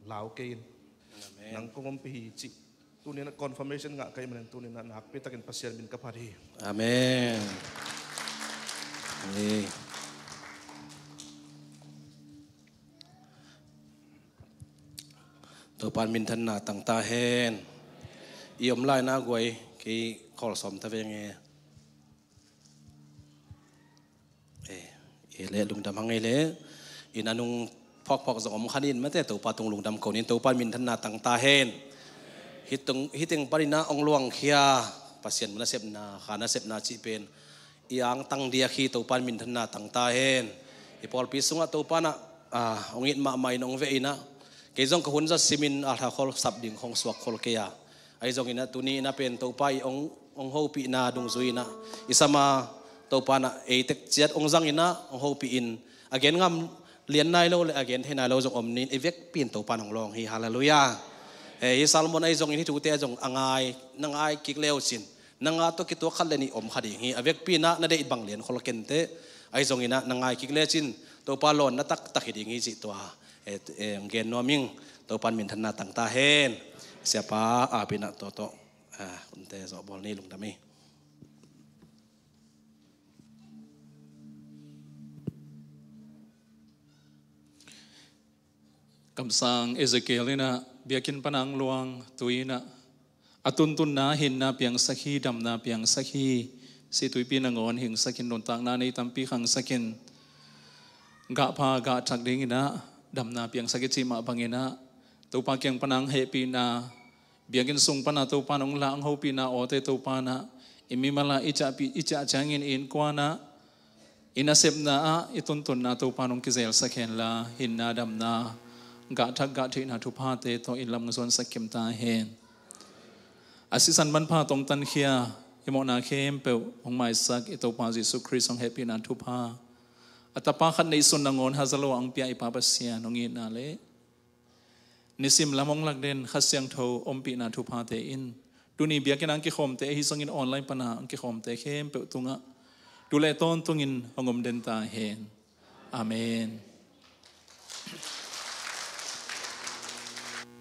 lau kei in. Amen. Nang kong ompih hi cih tuninah confirmation ngah ka hih manin tuninah nakpitakin Pasian min ka phat hi. Amen. Amen. Topan minthanna tang ta hen. I om laina guai kei khawl sawm ta venge. Eh, eh, le lungdam hang ei le. In a nung phawkphawk zong om kha nin mate, Topa tung lungdam ko nin, Topa minthanna tang ta hen. Hitung, hiteng paninah ong luangkhia Pasian nasepna, kha nasepna cih pen i angtang diak hi, Topa minthanna tang ta hen. I pawlpi sungah Topa nah, ah, ong it mahmah in ong veh inah, kei zong ka hun zat simin a thakhol sap ding khong suak khol kei a. Ahi zonginah tuni inah pen Topa i ong, ong hopihna dungzui inah i sama Topa nah ei tek ciat ong zang inah ong hopih in, a gen ngam lian nai lo le a gen thei nai lo zong om nin, i vekpi in Topa nong lawng hi. Halleluiah. Eh, hi Salmon ahi zongin hih thute ahi zong a ngai, na ngai kik leu cin, na ngah tawh kituak khat le nih om kha ding hi. A vekpi inah na deih bang lian khol kei inteh. Ahi zonginah na ngai kik lecin Topa lawnna taktak hi ding hi cih tua, eh, eh, gen nuam ing. Topan minthanna tang ta hen. Siapa, a pinah tawh tawh, ah, kunte zawh bawl ni, lungdam hi. Kamsang Ezekiel inah biakinn panang luang tui inah a tuntunna hinna piangsak hi, damna piangsak hi. Situipi nangawn hingsakin, nuntakna nei tampi khangsakin, gahpha gahthak dinginah damna piangsak i cih mah banginah Topa kiang panang hehpihna, biakinn sung pana Topa nong la ong hopihna awte Topa nah i mimal ah i ciahpih, i ciah ciangin i innkuan ah, i nasepna ah i tuntunna Topa nong kizelsak henla, hinna damna, gahthak gahtheihna thuphate tawh i lam zuansak kim ta hen. A sisan manpha tawh ong tankhia, i mawhna khempeuh hong maisak i Topa Jesuh Khrist hong hehpihna thupha, a Tapa khat neihsun nangawn haza lo a ong pia i Pa Pasian hong itna le nisim lam ong lak den Kha Siangtho ompihna thuphate in tuni biakinn ah ong kikhawmte ahi zongin online pana ong kikhawmte khempeuh tungah tu le tawntungin hong om den ta hen. Amen.